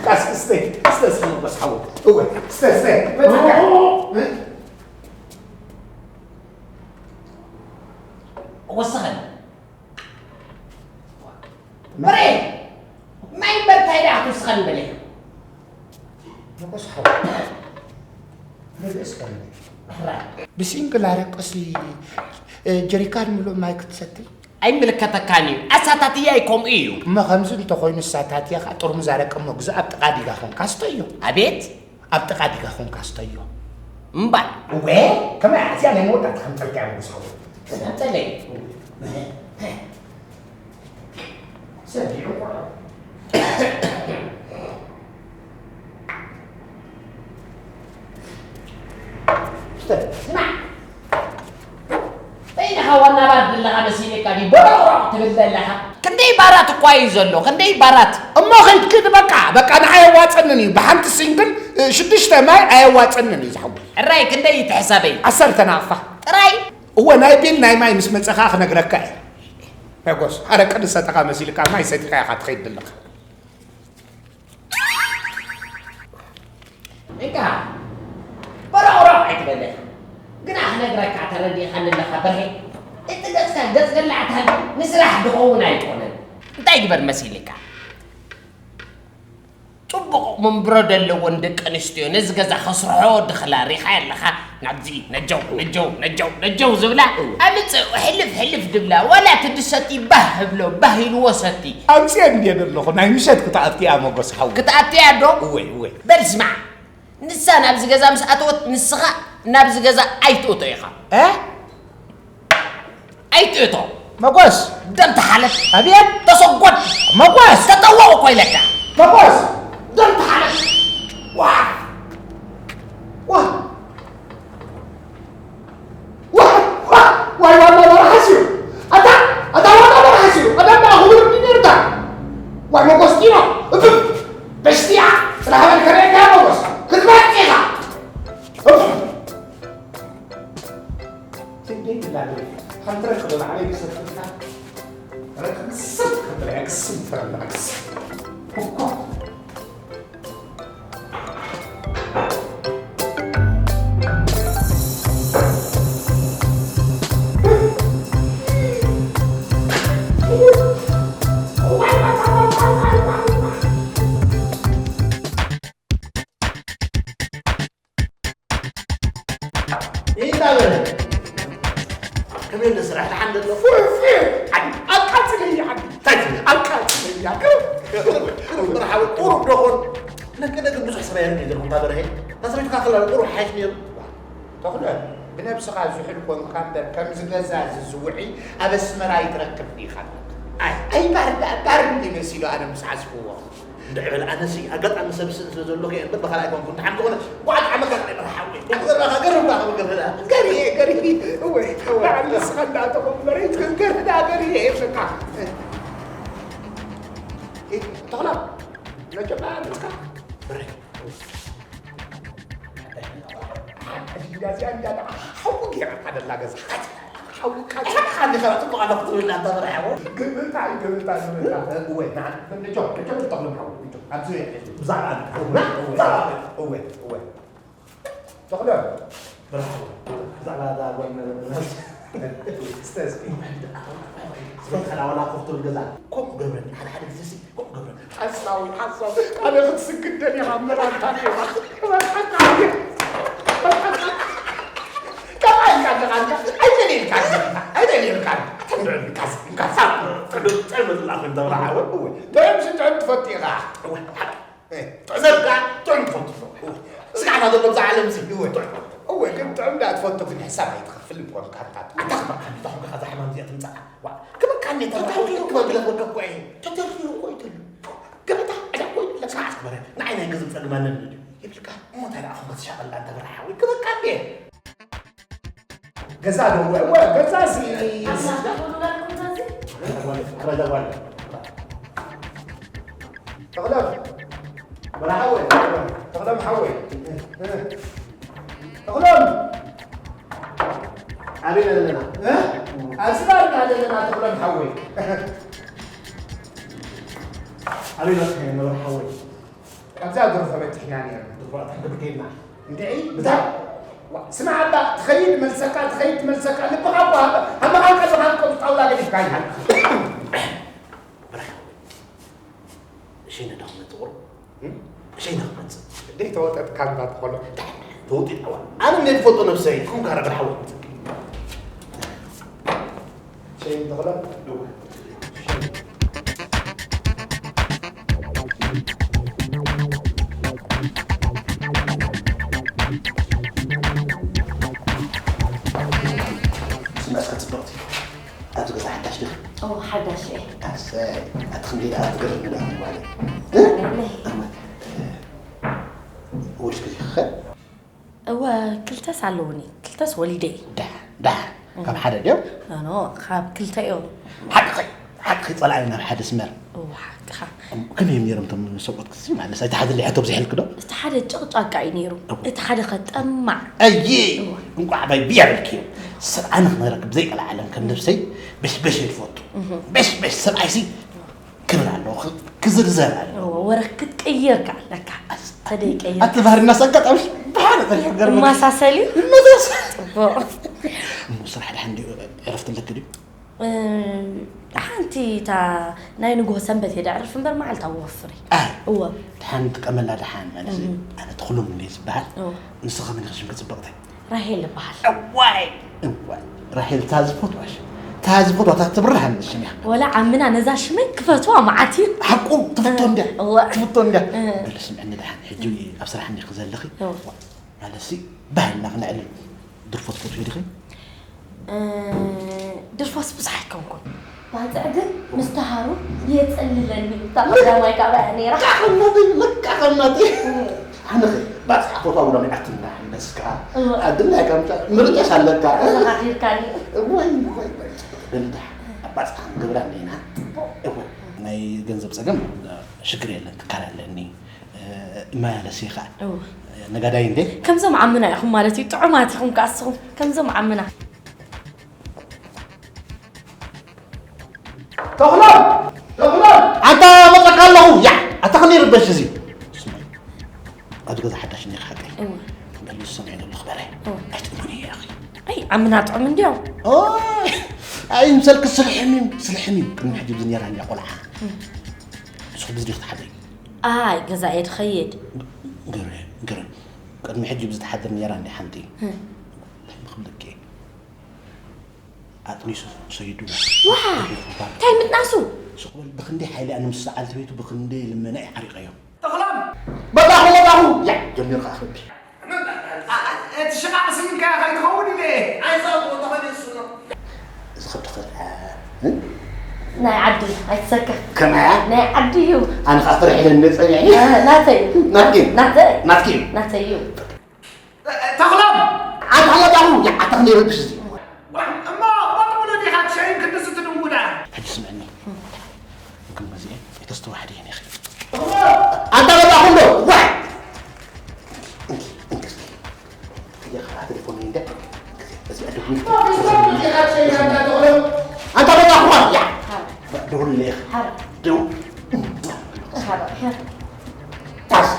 ካስ እስተ፣ እስተ፣ እስተ መጎስ ሓወይ። እወ፣ እስተ፣ እስተ። መታካ። ወሰኸኒ። በሬ! ማይ እምበር እንታይ ደኣ ክትውስኸኒ በለዮ። መጎስ ሓወይ። እስከ ብሲንግል ኣረቅሲ ጀሪካን ምሉእ ማይ ክትሰቲ? ኣይምልከተካን እዩ። ኣሳታትያ ከምኡ እዩ። እሞ ከምዚ እንተኾይኑ ኣሳታትያ ከዓ ጥርሙዝ ኣረቂ እሞ ግዛእ፣ ኣብ ጥቓ ዲጋ ኾንካ ስተዮ። ኣቤት። ኣብ ጥቓ ዲጋ ኾንካ ስተዮ። እምባ። እወ፣ ከመይ እዚኣ ናይ መወዳእታ ከምጠልካያ ንጉስ ሓወይ። ተናጠለ። ሰዲዑ ቆልዑ። ስማዕ፣ እንታይ ኢኻ ዋና ባር ዘለኻ መሲልካ ድዩ ቦሮቕሮቕ ትብል ዘለኻ? ክንደይ ባራት እኳ እዩ ዘሎ፣ ክንደይ ባራት። እሞ ኺድ ኪድ በቃ፣ በቃ ንዓይ ኣየዋፀንን እዩ። ብሓንቲ ሲንግል ሽዱሽተ ማይ ኣየዋፀንን እዩ ዝሓወይ። ሕራይ ክንደይ እዩ ትሕሰበይ? ዓሰርተ ናቕፋ። ጥራይ? እወ ናይ ቢል ናይ ማይ ምስ መፀኻ ክነግረካ እየ። መጎስ፣ ኣረቂ ዝሰተኻ መሲልካ ማይ ሰቲኻ ኢኻ ትኸይድ ዘለኻ። እንካ በራውራው ኣይትበለካ። ግና ክነግረካ ተረዲእካኒ ኣለኻ በርሄ። እቲ ገጽካ ገጽ ገላዕታል ንስራሕ ድኸውን ኣይኮነን። እንታይ ግበር መሲልካ? ጽቡቕ መንብሮ ዘለወን ደቂ ኣንስትዮ ነዚ ገዛ ከስርሖ ድኽላ ሪኻ ኣለኻ። ናብዚ ነጀው ነጀው ነጀው ነጀው ዝብላ እወ። ኣምጽእ ሕልፍ ሕልፍ ድብላ ዋላ እቲ ድሰቲ ባህ ህብሎ ባህ ኢልዎ ሰቲ። ኣምጽኤ እንድየ ዘለኹ ናይ ምሸት ክትኣትያ መጎስ ሓው። ክትኣትያ ዶ? እወይ እወይ። በል ስማዕ፣ ንሳ ናብዚ ገዛ ምስ ኣተወት ንስኻ ናብዚ ገዛ ኣይትእቶ ኢኻ። እ? ኣይትእቶ። መጎስ! ደም ተሓለፍ። ኣብየት! ተሰጎድ። መጎስ! ተጠወቕ እኮ ኢለካ። መጎስ! ደም ተሓለፍ። ዋ! ዋ! ዋ! ዋ! ዋይ ዋና መራሕስ እዩ። ኣታ ኣታ ዋና መራሕስ እዩ። ኣታ ኣታ ክቡር እንዲነርታ። ዋይ መጎስ ዲኖ። እፍ! በሽትያ! ጽናሕ በል ከመይ ኢኻ መጎስ? ክትመጽእ ኢኻ። እፍ! ትንቢት ይላል። ከምትረክብ ንዓለይ ክሰጥካ። ረክብ ስም ከምትረያ ክስም ትረላ ክስም። እኮ። ይናበል። ከመይ እንደ ስራሕ ደሓን ደሎ? ፉ፣ ፉ። ኣቃጽለያ ዓዲ። እንታይ ትብል? ኣቃጽለያ። ቁሩብ ሓዊ፣ ቁሩብ ደኾን። ነከ ነከ ብዙሕ ሰብ ኣይርኢ ዘለኹ፣ እንታ በርሄ። እታ ሰበይትካ ከላ ቁሩብ ሓይሽ ነይሩ። ተኽለ፣ ብነብስኻ ዝሑል ኮንካ እምበር፣ ከምዚ ገዛ እዚ ዝውዒ ኣብ ኣስመራ ይትረክብ ዲኻ ኣለካ? ኣይ፣ ኣይ፣ ባር፣ ባር እንዲ መሲሉ ኣነ ምስ ዓስብዎ። እንድዒ በል፣ ኣነሲ ኣጋጣሚ ሰብ ስእን ስለ ዘለኹ እየ እምበር፣ ብኻልእ ኣይኮንኩን። ደሓን ዝኾነ፣ ጓዕት ዓመት ኣቕሪበ ሓወይ። ገርህዳ፣ ገርህዳ፣ ገርህዳ። ገርየ፣ ገርየ። እወ፣ እወ። ንስኻ እንዳተኾን መሬት ገርህዳ፣ ገርየ፣ በቃ። ኤ፣ ተኽላ፣ ነጀባ፣ ንስኻ? በረ። እዚኣ እንዳ ደኣ ሓዊ ገይራታ ደላ ገዛ። ሓዊ ካሊእ። ሓዊ ካሊእ። ሓዊ ካሊእ። ግብታ፣ ግብታ፣ ግብታ። እወ፣ ንዓ፣ ንጆ፣ ንጆ፣ ንተኽሎም ሓዊ፣ ንጆ። ኣብዚ ብዛዕባ፣ እወ፣ እወ፣ እወ። ተኽሎም። ብዛዕባ እዛ ጓል ነበረ። እስተ እስኪ። ስለ ዋላ ኮፍ ትብል ገዛ። ከምኡ ገብረኒ፣ ሓደ ሓደ ግዜ ሲ፣ ከምኡ ገብረኒ። ሓሳዊ፣ ሓሳዊ። ኣነ ክትስግድ ደሊኻ፣ መራርካ ዲኻ። ከማይ ኢልካ ኣለኻ፣ ኣንታ። ኣይደልየልካ፣ ኣይደልየልካ። ጥዑም ኢልካ፣ ኢልካ፣ ሳብ ጥዑም፣ ጥዑም ዝብላ ኮይኑ ተብርሃ፣ እወ፣ እወ። ጥዑም ሲ ጥዑም ትፈቱ ኢኻ። እወ፣ ሓቂ። እ፣ ጥዑም ኢልካ፣ ጥዑም ትፈቱ ኣለኻ። እወ። ስጋዕና ዘሎ ብዛ ዓለም ሲ፣ እወ። እወ፣ ግን ጥዑም ዳ ትፈቱ፣ ግን ሕሳብ ኣይትኸፍል እኮ፣ ካርታ። ኣታ፣ ኣታ፣ ኣታ፣ እዛ ሕማም እዚኣ ትምጻእ። ዋ፣ ክበቃኒ ተባሂሉ ተተርፊሩ እኮ ክበቅለክ ወደኩ እየ። ተተርፊሩ እኮ እዩ ተሉ። ገበታ፣ ዕዳ እኮ ይብለካ። ስማዕ፣ ስማዕ፣ ንዓይ ናይ ገንዘብ ጸገም ኣለኒ ድዩ? ይብልካ። እሞ እንታይ ደኣ፣ ኣኹም ክትሻቐላ እንተ በርሓ ወይ ክበቃ እንዴ? ገዛ ዶ? እወ፣ እወ፣ ገዛ ሲ-፣ ተኽሎም። በርሓ ወይ፣ ተኽሎም ሓወይ። ተኽሎም። ኣበይ ኢና ዘለና? እ? ኣብዚ ባር ኢና ዘለና፣ ተኽሎም ሓወይ። ኣበይ ኢና ዘለና ሓወይ? ካብዛ ድሮ ተበቲሕና ነይርና። ድሮ ኣታ ክንዲ ከይድና። እንድዒ፣ ብታ-፣ ዋ፣ ስማዕ ኣባ፣ ትኸይድ መልሰካ፣ ትኸይድ መልሰካ፣ ልብኻ እኮ ሃመ-፣ ሃመኻን ቀልብኻን እኮ ብጣውላ ገዲፍካ ኢኻ። ብራይ፣ እሸይ ነዳ ክመጽእ ቁሩብ። እም? እሸይ ነዳ ክመጽእ። ደይ ተወጠጥካ እምባ ተኾሎ። ተወጢጣዋ። ኣነ እንደ ትፈልጦ ነብሰይ፣ ትኹን ካራ ብርሓወ። ሸይ ተኽለ? ስምዐ እስከ ጽብቕቲ። ኣብዚ ገዛ ሓዳሽ ዲኺ? ኦ፣ ሓዳሽ እየ። ኣሰይ፣ ኣቲ ክንደይ ደኣ ትገርም ደኣ ማለት። ኣለለይ። ወልድኪ ዲኺ ኸ? እወ፣ ክልተስ ኣለውኒ። ክልተስ ወሊደ እየ። ደሓን፣ ደሓን። ካብ ሓደ ድዮም? ኖ፣ ኖ፣ ካብ ክልተ እዮም። ሓቅኺ፣ ሓቅኺ ጸላኢ ናብ ሓደ ስመር። እወ፣ ሓቅኻ። እም፣ ከመይ እዮም ነይሮም እቶም ሰብኡትኪ? ማለት፣ እቲ ሓደ ለይ ሕቶ ብዘይሕልኪ ዶ? እቲ ሓደ ጨቕጫቃ እዩ ነይሩ። እወ። እቲ ሓደ ኸ ጠማዕ። ኣየ፣ እወ። እንቋዕ ባይ ብያ በልክዮ። ሰብ ኣነ ክነግረኪ ብዘይ ቀልዓ ዓለም ከም ነብሰይ በሽበሽ እየ ዝፈቱ። እህ። በሽበሽ ሰብኣይሲ ክብል ኣለዎ፣ ክ-፣ ክዝርዘር ኣለዎ። እወ፣ ወረ ክትቅይር ከ ኣለካ። ኣስ-፣ ተደይቀይር። ኣቲ ባህሪ እናስ ኣጋጣሚ ብሓደ ጠሪሑ ገርመ። ይመሳሰል እዩ። ይመሳሰል። ጽቡቕ። እሞ ስራሕ ድሓን ድዩ? ዕረፍቲ ኣለኪ ድዩ? እ፣ ሓንቲ እታ ናይ ንግሆ ሰንበት እየ ደዕርፍ እምበር መዓልታዊ ወፍሪ። ኣይ፣ እወ። ድሓን ጥቀመላ ድሓን ማለት እዩ። እም። ኣነ ተኽሎም እንደ ዝበሃል። እወ። ንስኻ መን ኢኺ ሽምኪ ጽብቕቲ? ራሄል እበሃል። እዋይ፣ እዋይ፣ ራሄል እታ ዝፈትዋ ሽም፣ እታ ዝፈትዋ፣ እታ ትብርሃን ሽም እያ። ወላ ዓምና ነዛ ሽመይ ክፈትዋ መዓት እዩ። ሓቁ ትፍቶ እንድያ፣ እወ። ትፍቶ እንድያ። እ። በሊ ስምዕኒ ደሓን፣ ሕጂ ኣብ ስራሕ እንዲኺ ዘለኺ። እወ። ማለትሲ ባህልና ክነዕልል ድርፎ ትፈትዊ ዲኺ? እ፣ ድርፎስ ብዙሕ ኣይኮንኩን። ባጽዕ ግን ምስ ተሃሩ የጸልለኒ። እታ ቀዳማይ ካባያ ነይራ። ልክዕ ከም ናተይ፣ ልክዕ ከም ናተይ። እም። ኣነ ኸ ባጽዕ ፈትዋ ውሎም ይኣትምና፣ መስካ። እወ። ኣድላይ ከምታ ምርጫስ ኣለካ። ተዘኻኺርካኒ። እዋይ፣ እዋይ፣ እዋይ። በሊ ደሓን፣ ኣብ ባጽዕ ክንገብራ እኒና። እወ። ናይ ገንዘብ ጸገም ሽግር የለን፣ ትካል ኣለኒ። እ፣ እመላለስ እየ ኸዓ። እወ። ነጋዳይ እንዴ? ከምዞም ዓምና ኢኹም ማለት እዩ። ጥዑማት ኢኹም ከኣ እስኹም። ከምዞም ዓምና። ተኽሎም! ተኽሎም! ኣንታ መጸካ ኣለኹ። ያ! ኣታ ከመይ ይርበሽ እዚ? ስማይ፣ ኣብዚ ገዛ ሓዳሽ እኒኻ ሓቀይ። እወ። በል፣ ዝሰምዐ ዘሎ ክበረ። እወ። ኣይጥዕሙን እየ፣ ኣኺ። ኣይ፣ ዓምና ጥዑም እንድዮም። ኦይ! ኣይምሰልኪ፣ ስልሕም እዩ፣ ስልሕም እዩ። ቅድሚ ሕጂ ኣብዚ ነይራ እንድያ ቆልዓ። እም። ንስኹ ብዚ ዲኹ ትሓድሪ? ኣይ፣ ገዛ እየ ድኸይድ። ገረ፣ ገረ። ቅድሚ ሕጂ ብዝተሓድር ነይራ እንዲ ሓንቲ። ህም። እንታይ ክብለኪ? ኣጥኒሱ ሰይዱ። ዋእ! እንታይ ምጥናሱ? ስቕ በል፣ ብኽንደይ ሓይሊ ኣነ ምስ ሰዓልቲ ቤቱ ብኽንደይ ልመና እየ ሓሪቐዮ። ተኽሎም! መጣኹ፣ መጣኹ! ያ፣ ጀሚርካ ኣኽብቢ። እ-፣ እ-፣ እቲ ሽቓቕ ስሚንካ ከይትኸውን ኢለ እየ። ኣይዛቱ ተኸሊሱ ነው። እዚ ኸብዲ ኸልዓ፣ እ? ናይ ዓዲ፣ ኣይትሰከፍ። ከማያ? ናይ ዓዲ እዩ። ኣነ ኸዓ ፍርሒ ኢለኒ ጸኒሐ። እ፣ ናተይ እዩ። ናትኪ? ናተይ። ናትኪ? ናተይ እዩ። ተኽሎም! ኣንታ መጣኹ! ያ፣ ኣታ ክንደይ ረብሽ እዚ። እሞ፣ በጥብሉ ዲኻ ትሸይን ክንድዚ ትድንጉዳ? ሕጂ ስምዕኒ። ግን በዚኤ የተስተዋሕደ እየ ነኺ። ኣንታ መጣኹ እንዶ! ዋይ! እንኪ፣ እንኪ እስኪ። እዚኣ ኸዓ ቴሌፎን እንደ፣ እዚኣ ደዊል። ኣንታ በዛ እኳ፣ ያ። ደውል ነይ። ደው። ታስ።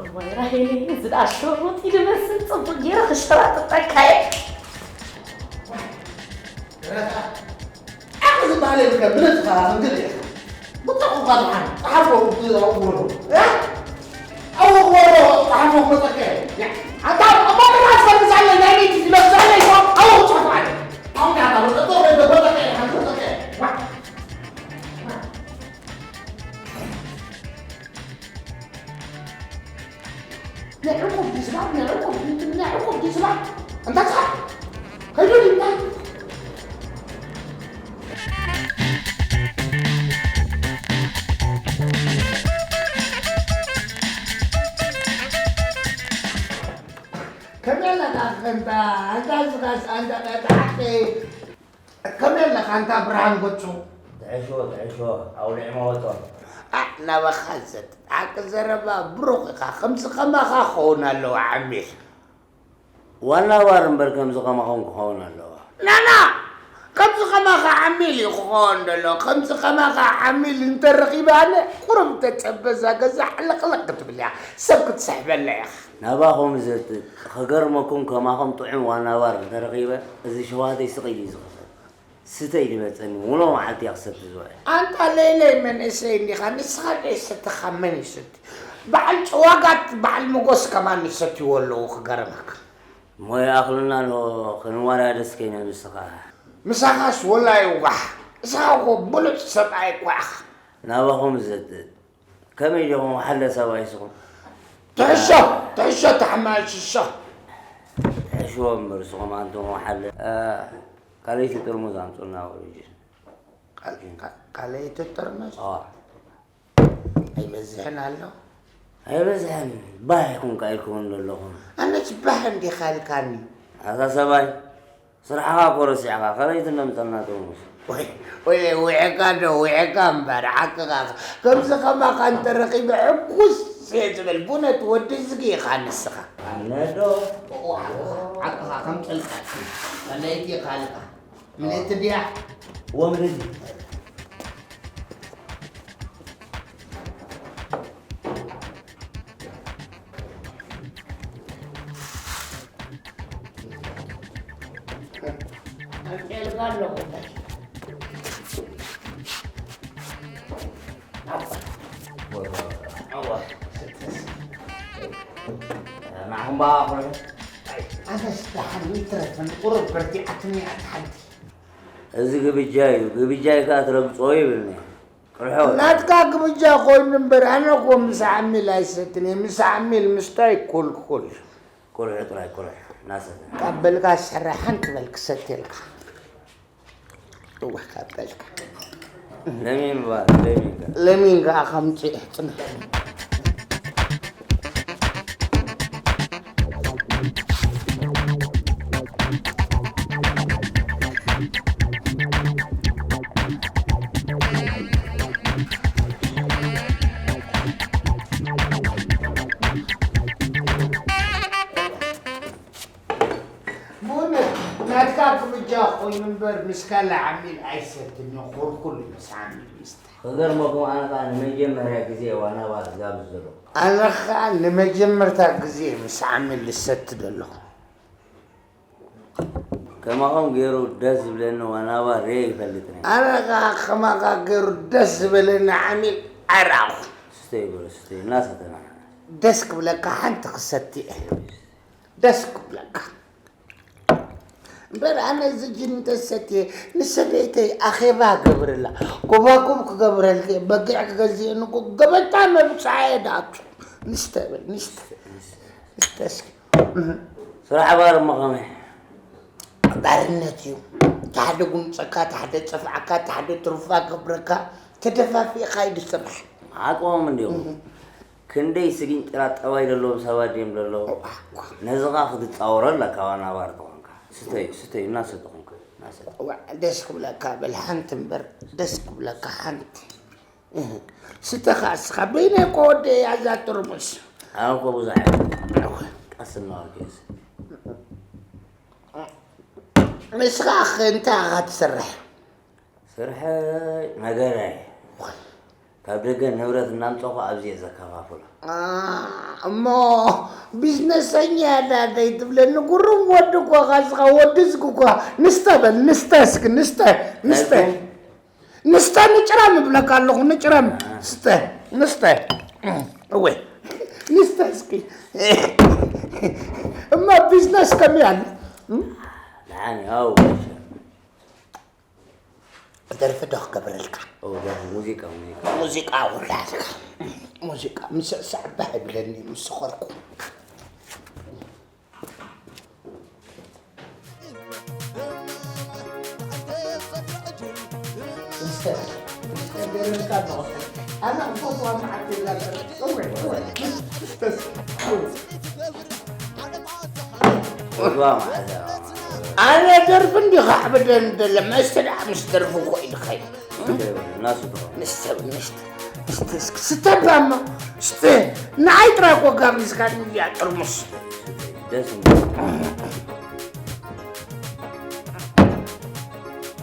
እዋይ ራሄለይ፣ እዚ ደኣ ሸሩጥ እዩ ዝመስል፣ ጽቡቕ ገይረ ክሸራጥጠካ እየ። ዓቕሊ ዝበሃል የብልካን፣ ብነብስኻ ክንግል ኢኻ። ብጣዕሚ እኳ ደሓን፣ ጸሓፎ ኣብኡ ግበሮ። እ? ኣብኡ ግበሮ፣ ጸሓፎ ክመጸካ እየ። ያ፣ ኣታ፣ ኣባ፣ ኣባ፣ ኣስፈር ብዛዕባ ናይ ቤት ይለብሳለይ፣ ኣብኡ ክጽሕፎ ኣለ። ኣሁን ዳታ ወረቀት ወረቀት ወረቀት ወረቀት። ዋ። ናይ ዕቁብ ድዩ ዝባን? ናይ ዕቁብ፣ ናይ ዕቁብ ድዩ ዝባን? እንታይ ጻ-? ከይዱ ድዩ እንታይ? ከመይ ኣለኻ ኣንታ? ኣንታ ዝኻስ ኣንታ ናይ ብሓቂ ከመይ ኣለኻ ኣንታ ብርሃን ገጹ? ትሕሾ፣ ትሕሾ፣ ኣውሊዕሞ ወጾ። ኣ፣ ናባኻ ዘት-፣ ሓቂ ዘረባ ብሩኽ ኢኻ። ከምዚ ከማኻ ክኸውን ኣለዎ ዓሚል። ዋና ባር እምበር ከምዚ ከማኹም ክኸውን ኣለዎ። ናና! ከምዚ ከማኻ ዓሚል እዩ ክኸውን ዘሎ። ከምዚ ከማኻ ዓሚል እንተረኺበ ኣነ ቁሩብ ተጸበ እዛ ገዛ ሕልቕልቕ ክትብል እያ። ሰብ ክትስሕበላ ኢኻ። ናባኹም ዘት-፣ ክገርመኩም ከማኹም ጥዑም ዋና ባር እንተረኺበ እዚ ሸዋተይ ስቕ ኢሉ እዩ ዝኸፈት። ስተይ ድመፀኒ ውሎ መዓልቲ እያ ክሰቲ ዝውዕል። ኣንታ ለይለይ መንእሰይ እንዲኻ፣ ንስኻ ዘይሰተኻ መን ይሰቲ? በዓል ጨዋጋት በዓል መጎስ ከማን ይሰትይዎ ኣለዉ ክገርመካ። እሞ ይኣኽልና ኣሎ ክንወዳደስ ከይነ ምስኻ። ምሳኻስ ወላ ይውጋሕ። እስኻ እኮ ብሉፅ ሰብኣይ እኮ ኢኻ። ናባኹም ዘጥጥ። ከመይ ዲኹም ወሓለ ሰብኣይ ስኹም? ትሕሾ፣ ትሕሾ ተሓማሽሾ። ትሕሽዎ እምበር ስኹም ኣንቱም ወሓለ። እ፣ ካልኣይቲ ጥርሙዝ ኣምፁልና ወሪጅን። ካል-፣ ካ-፣ ካልኣይቲ ጥርሙዝ? ኦ። ኣይበዝሕን ኣሎ? ኣይበዝሕን። ባህ ኢኹም ከ ኢልኩምን ዘለኹም። ኣነስ ባህ እንዲኻ ኢልካኒ። ኣታ ሰብኣይ፣ ስራሕኻ እኮ ረሲዕኻ፣ ካልኣይቲ ነምፀልና ጥርሙዝ። ወይ፣ ወይ፣ ውዒካ ዶ፣ ውዒካ እምበር፣ ሓቅኻ። ከምዚ ከማኻ እንተረኺበ ሕጉስ እየ ዝብል። ብእውነት ወዲ እዝጊ ኢኻ ንስኻ። ኣነ ዶ? ኦ፣ ሓቅኻ፣ ሓቅኻ፣ ከምፀልካ። ካልኣይቲ ኢኻ ኢልካ። ምልእቲ ድያ? ወምልእቲ። ኣምፅኤልካ ኣለኹ። ንዓኹም በኣ ኾነ። ኣነስ ደሓን ይትረፈን፣ ቁሩብ በርቲዓትኒ እያ ሓንቲ። እዚ ግብጃ እዩ፣ ግብጃይ ከኣ ትረግጾ ይብልኒ። ቅርሖ። ናትካ ግብጃ ኮይኑ እምበር፣ ኣነ እኮ ምስ ዓሚል ኣይሰትን እየ። ምስ ዓሚል ምስታይ ኩልኩል። ቁርሑ ጥራይ ቁርሑ እናሰተ። ካብ በልካ ሰራሕ ሓንቲ በል ክሰትየልካ። እወ፣ ካብ በልካ። ለሚን ባ-፣ ለሚን ከ? ለሚን ከኣ ከምጽእ ጽንሕ። ብእውነት ናትካ ግብጃ ኮይኑ እምበር ምስ ካልእ ዓሚል ኣይሰትን እዩ፣ ኩልኩል እዩ ምስ ዓሚል ምስታይ። ክገርመኩም ኣነ ከኣ ንመጀመርያ ግዜ ዋና ባር ዝጋብዝ ዘለኹ። ኣነ ከኣ ንመጀመርታ ግዜ ምስ ዓሚል ዝሰቲ ዘለኹ። ከማኹም ገይሩ ደስ ዝብለኒ ዋና ባር ርኤ ይፈልጥን እየ። ኣነ ከኣ ከማኻ ገይሩ ደስ ዝበለኒ ዓሚል ኣይረኣኹ። ስተይ በሉ ስተይ እናሰተና። ደስ ክብለካ ሓንቲ ክሰቲ እየ። ደስ ክብለካ። እምበር ኣነ እዚ ጅን እንተሰትየ ንሰበይተይ ኣኼባ ገብርላ፣ ጎባጉብ ክገብረልኪ፣ በጊዕ ክገዝእኒ እኮ ገበታ መብጽዓ እየ ድኣቱ። ንስተ በል፣ ንስተ። ንስተ እስኪ። ስራሕ ባር እሞ ከመይ? ባርነት እዩ። እቲ ሓደ ጉንጸካ፣ እቲ ሓደ ጸፍዓካ፣ እቲ ሓደ ትሩፋ ገብረካ፣ ተደፋፊእካ እዩ ዝስራሕ። ሓቆም እንዲኹም። እህ። ክንደይ ስግንጢራት ጠባይ ዘለዎም ሰባት ድዮም ዘለዉ? እዋ፣ እዋ። ነዚ ኸኣ ክትጻወሮ ኣለካ፣ ዋና ባር ተኾንካ። ስተዩ፣ ስተዩ፣ እናሰተኹም ከ፣ እናሰተ። እዋ፣ ደስ ክብለካ በል ሓንቲ እምበር፣ ደስ ክብለካ ሓንቲ። እህ። ስተ ኸኣ እስኻ፣ በይነይ እኮ ወደይ እያ እዛ ጥርሙስ። ኣነ እኮ ብዙሕ ኣይኮንኩን። እዋ። ቀስ እናበልኩ እየ። ንስኻ ኸ እንታይ ኢኻ ትሰርሕ? ስርሐይ ነገረይ። ካብ ደገ ንብረት እናምፀኹ ኣብዚ እየ ዘከፋፍሎ። አ፣ እሞ ቢዝነሰኛ ዳደይ ትብለኒ? ጉሩም ወዲ እኮ ኢኻ እስኻ፣ ወዲ እዝጊ እኮ። ንስተ በል፣ ንስተ እስኪ፣ ንስተ፣ ንስተ። እንታይ? ንስተ ንጭረም እብለካ ኣለኹ፣ ንጭረም። አ። ስተ፣ ንስተ። እወ፣ ንስተ እስኪ። እሞ ቢዝነስ ከመይ ኣሎ? እም? ደሓን እዩ፣ ኣው። ደርፊ ዶ ክገብረልካ? ኦ፣ ደርፊ፣ ሙዚቃ፣ ሙዚቃ። ሙዚቃ ውላድካ። ሙዚቃ ምስዕሳዕ ባህ ይብለኒ ምስ ሰኸርኩ። ምስተ፣ ምስተ ገረልካ ኣለኹ። ኣነ ክፈትዋ መዓት የላ። እወ፣ እወ፣ ምስ-፣ ምስተ፣ እወ። ቁልዋ መዓዛ። ኣነ ደርፊ እንዲኻ ዕብደን ደለ፣ መስተ ደኣ ምስ ደርፊ እኮ ኢልካዮ። እናስቶ። ንስተ፣ ንስተ፣ ንስተ፣ እስኪ ስተ እባ እሞ፣ ስተ። ንዓይ ጥራይ እኮ ጋቢዝካኒ እዚኣ ጥርሙስ። ደስ እንብል።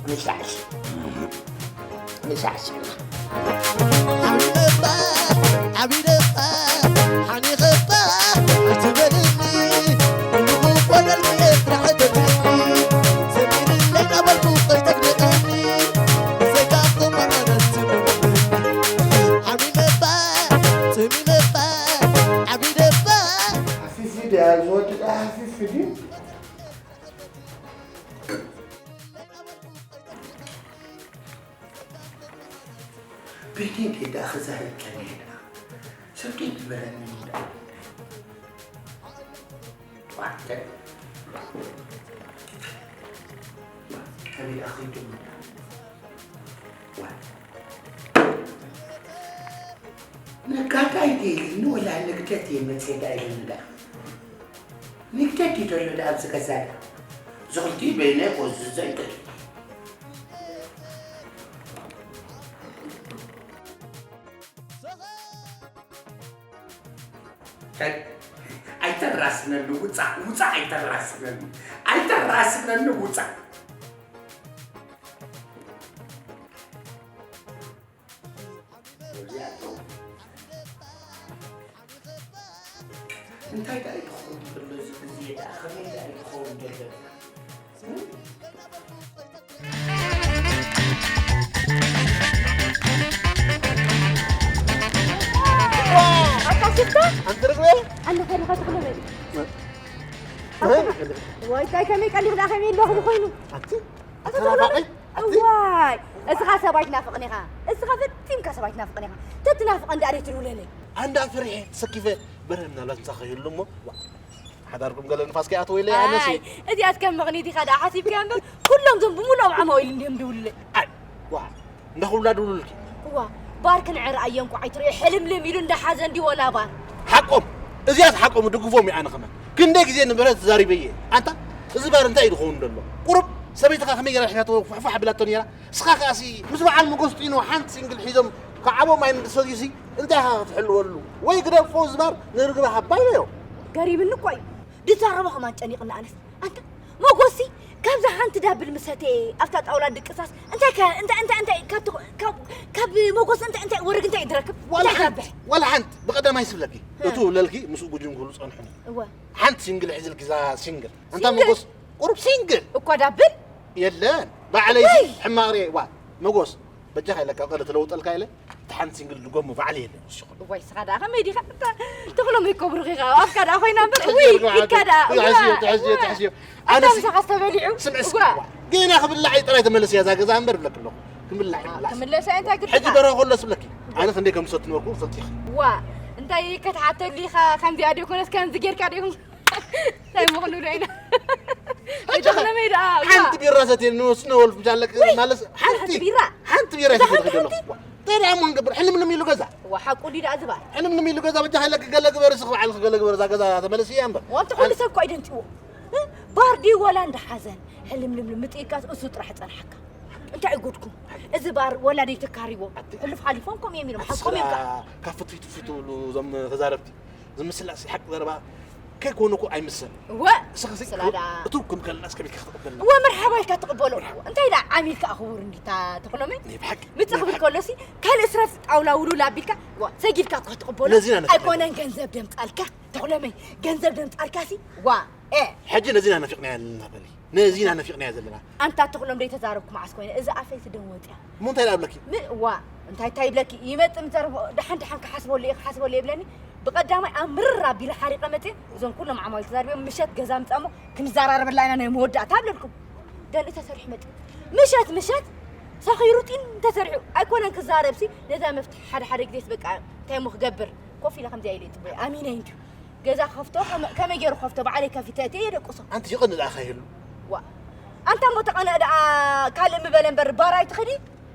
ንሳዕስ። ንሳዕስ። ሓሚቐባ፣ ዓቢደባ፣ ሓኒቐባ፣ ኣይትበልኒ። ኩሉ ክኾነልኪ እየ ጥራሕ ተትርኒ። ዘሚርለይ እናበልኩ ከይተግድቕኒ። ዝወዲ ደኣ ሃፊፍ ድዩ? ቤተይ ከይዳ ክዛረብ ጸኒሐ ደኣ። ሰብ ዘይነበረኒ እንዳ። ዋዕተ። ኣበይ ደኣ ከይዶም እንዳ። ዋ። ነጋዳይ ድየ ኢልኒ ወላ ንግደት እየ መፅየ ደኣ ኢልኒ ደኣ። ንግደት ድዩ ዘሎ ደኣ ኣብዚ ገዛ ደኣ? እዚ ክልቲኡ በይነ እኮ ዝዘይቅድ። ኣይ-፣ ኣይተራስነኒ ውፃእ፣ ውፃእ ኣይተራስነኒ፣ ኣይተራስነኒ ውፃእ። እንታይ ደኣ እዩ ክኸውን ዘሎ እዚ ግዜ ደኣ? ከመይ ደኣ እዩ ክኸውን ዘሎ? ኣታ ሽፍታ? ኣንቲ ርግበ? ኣነ ከሪኻ ተኽሎ በል። እ? ኣታ፣ ወይ ታይ ከመይ ቀሊል ደኣ ከመይ ኣለኹ ኮይኑ? ኣቲ? ኣታ ናፋቂ? ኣቲ? እዋይ፣ እስኻ ሰብ ኣይትናፍቕን ኢኻ። እስኻ ፈቲምካ ሰብ ኣይትናፍቕን ኢኻ። ተትናፍቐን ደኣ ደይ ትድውለለይ? ኣንዳ ፈሪሐ ተሰኪፈ በረ ምናልባት ምሳኻ ይህሉ እሞ፣ ዋ፣ ሓዳርኩም ገለ ንፋስ ከይኣተወ ኢለ ኣነሲ። ኣይ፣ እዚኣስ ከም ምኽኒት ኢኻ ደኣ ሓሲብካያ እምበር፣ ኩሎም እዞም ብምሉኦም ዓማዊል እንድዮም ድውልለይ። ኣይ፣ ዋ፣ እንዳ ኩላ ድውልልኪ። እዋ፣ ባር ክንዕር ኣየ እንኳዕ ኣይትርኢ፣ ሕልምልም ኢሉ እንዳ ሓዘ እንዲ ወላ ባር። ሓቆም፣ እዚኣስ ሓቆም፣ ድግፎም እየ ኣነ ከማን። ክንደይ ግዜ ንብረት ተዛሪበ እየ። ኣንታ፣ እዚ ባር እንታይ እዩ ዝኸውን ዘሎ? ቁሩብ ሰበይትኻ ከመይ ገይራ ሒዛቶ ፋሕፋሕ ኣቢላቶ ነይራ? እስኻ ከኣሲ ምስ በዓል መጎስ ጢኑ ሓንቲ ሲንግል ሒዞም ክዓቦም ኣይንድሰዩሲ እንታይ ኢኻ ክትሕልወሉ? ወይ ግደፎ ዝባር ንርግበ ሃባ ኢለዮ። ገሪምኒ እኮ እዩ። ድዛረቦ ከማን ጨኒቕኒ ኣነስ። ኣንታ መጎስሲ ካብዛ ሓንቲ ዳብል ምሰተ ኣብታ ጣውላ ድቅሳስ እንታይ ከ-፣ እንታይ፣ እንታይ፣ እንታይ ካብ ትኽ-፣ ካብ፣ ካብ መጎስ እንታይ፣ እንታይ ወርግ እንታይ እዩ ዝረክብ? ዋላ እንታይ ሓንቲ፣ ይረብሕ? ዋላ ሓንቲ። ብቐዳማይ ስብለኪ። እ። እቱ ለልኪ ምስኡ ጉጅም ክብሉ ጸንሑ። እወ። ሓንቲ ሲንግል ሒዝልኪ እዛ ሲንግል። ኣንታ ሲንግል? መጎስ ቁሩብ ሲንግል። እኳ ዳብል? የለን። ባዕለይ ወይ! ሕማቕ ርኤ። ዋ፣ መጎስ፣ በጃኻ ኢለካ፣ ቀለ ተለውጠልካ ኢለ፣ እቲ ሓንቲ ሲንግል ድጎሙ ባዕለይ የለን፣ ንሱ ይኹን። እዋይ፣ ስኻ ደኣ ከመይ ዲኻ? እታ ተኽሎም ይኮብሩኺ ኢኻ። ኣፍካ ደኣ ኮይና እምበር፣ ትሕዝዮ ውይ፣ ኣልኮ ኢድካ ዓዲ። ደኣ። ትሕዝዮ፣ እዋ፣ ትሕዝዮ፣ እዋ። ትሕዝዮ። ኣታ ኣነስ ምሳኻ ዝተበሊዑ? ስምዒ እስኪ፣ እዋ። ዋ። ገና ክብላዕ ጥራይ ተመለስ እያ፣ እዛ ገዛ እምበር ብለክ ኣለኹ። ክብላዕ እዋ፣ ይብላዕ። ክምለስ እያ፣ እንታይ ግድኻ? ሕጂ በረኻ ከሎ ስብለኪ። ኣነ ክንደይ ከም ዝሰቱ ነበርኩ፣ ፈልጢኺ። ዋ፣ እንታይ ከተሓተሉ ኢኻ? ከምዚኣ ዶ ይኮነስ፣ ከምዚ ጌርካ ዶ ይኹን? እንታይ ምኽኑ ዶ ኢና? ኣጆኻ። እጆኻ ነመይ ደኣ፣ እዋ። ሓንቲ ቢራ ሰትየ ንወስነ ወልፍ ምሻለክ ወይ፣ ማለስ፣ ሓንቲ ሓንቲ፣ ቢራ? ሓንቲ ቢራ እዛ ይሰትየ ሓንቲ፣ ከለኹ። ሓንቲ? እንታይ ደኣ እሞ ንገብር? ሕልምልም ኢሉ ገዛ። እዋ፣ ሓቁ ድዩ ደኣ ዝባል? ሕልምልም ኢሉ ገዛ፣ በጃ ከለክ ገለ ግበር፣ እስኺ ባዕልኺ ገለ ግበር፣ እዛ ገዛ ተመለስያ እምበር። ዋንቲ ኩሉ ሰብ እኮ ኣይደንጭዎ። እ? ባር ድዩ ወላ እንዳ ሓዘን? ሕልምልምልም ምጥይቃስ እሱ ጥራሕ ጸንሓካ። እንታይ እዩ ጉድኩም? እዚ ባር ወላ ደይ ተካሪዎ? ኣቲ-፣ ሕሉፍ ሓሊፎም ከምኡ እዮም ኢሎም፣ ኣቲ ሓቆም እዮም ስላ-፣ ከዓ። ካብ ፍትፊት ፍትፍት ዝብሉ እዞም ተዛረብቲ። ዝምስላስ ሓቂ ዘረባ ከይኮነ እኮ ኣይምሰል። እወ፣ እስኻ ሲ-፣ ስላዳ። እቱ ከም ከለናስ ከመይ ክትቕበልና? እወ፣ መርሓባ ኢልካ ትቕበሎ። መርሓባ። እንታይ ደኣ ዓሚልካ ኣኽቡር እንዲታ ተኽሎመይ? ናይ ብሓቂ፣ ምጽእ ናይ ክብል ብሓቂ። ከሎሲ፣ ካልእ ስረፍ ጣውላ ውሉል ኣቢልካ፣ እወ፣ ሰጊድካ እኮ ትቕበሎ። ነዚና ንኽእል። ኣይኮነን ገንዘብ ደምጻልካ፣ ተኽሎመይ፣ ገንዘብ ደምጻልካሲ፣ ዋ፣ ኤ። ሕጂ ነዚና ናፊቕናያ ኣለና በሊ። ነዚና ናፊቕናያ ዘለና። ኣንታ ተኽሎም ደይ ተዛረብኩ መዓስ ኮይነ፣ እዚ ኣፈይ ትደንወጥ እያ። እሞ እንታይ ደኣ ብለኪ? ም-፣ ዋ፣ እንታይ፣ እንታይ ይብለኪ? ይመጽእ ምዘረቦ፣ ደሓን፣ ደሓን ክሓስበሉ እየ፣ ክሓስበሉ እየ ይብለኒ። ብቐዳማይ ኣብ ምርር ኣቢለ ሓሪቐ መጽየ፣ እዞም ኩሎም ዓማዊል ተዛሪቦም፣ ምሸት ገዛ ምጻሞ፣ ክንዘራረበላ ኢና ናይ መወዳእታ ኣብለልኩም። ደልኢ ተሰሪሑ መጽ-፣ ምሸት፣ ምሸት ሰኺሩ ጢን ተሰሪሑ። ኣይኮነን ክዛረብሲ፣ ነዛ መፍትሒ ሓደ ሓደ ግዜስ በቃ እንታይ እሞ ክገብር? ኮፍ ኢለ ከምዚኣ ኢለ ይጽበዮ። ኣሚነ እንድዩ። ገዛ ክኸፍቶ ከመ-፣ ከመይ ገይሩ ክኸፍቶ? ባዕለይ ከፊተ እትየ የደቅሶ። ኣንቲ ይቐንእ ደኣ ከይህሉ። ዋ። ኣንታ እሞ ተቐንእ ደኣ ካልእ ምበለ እምበር ባር ኣይትኸዲ?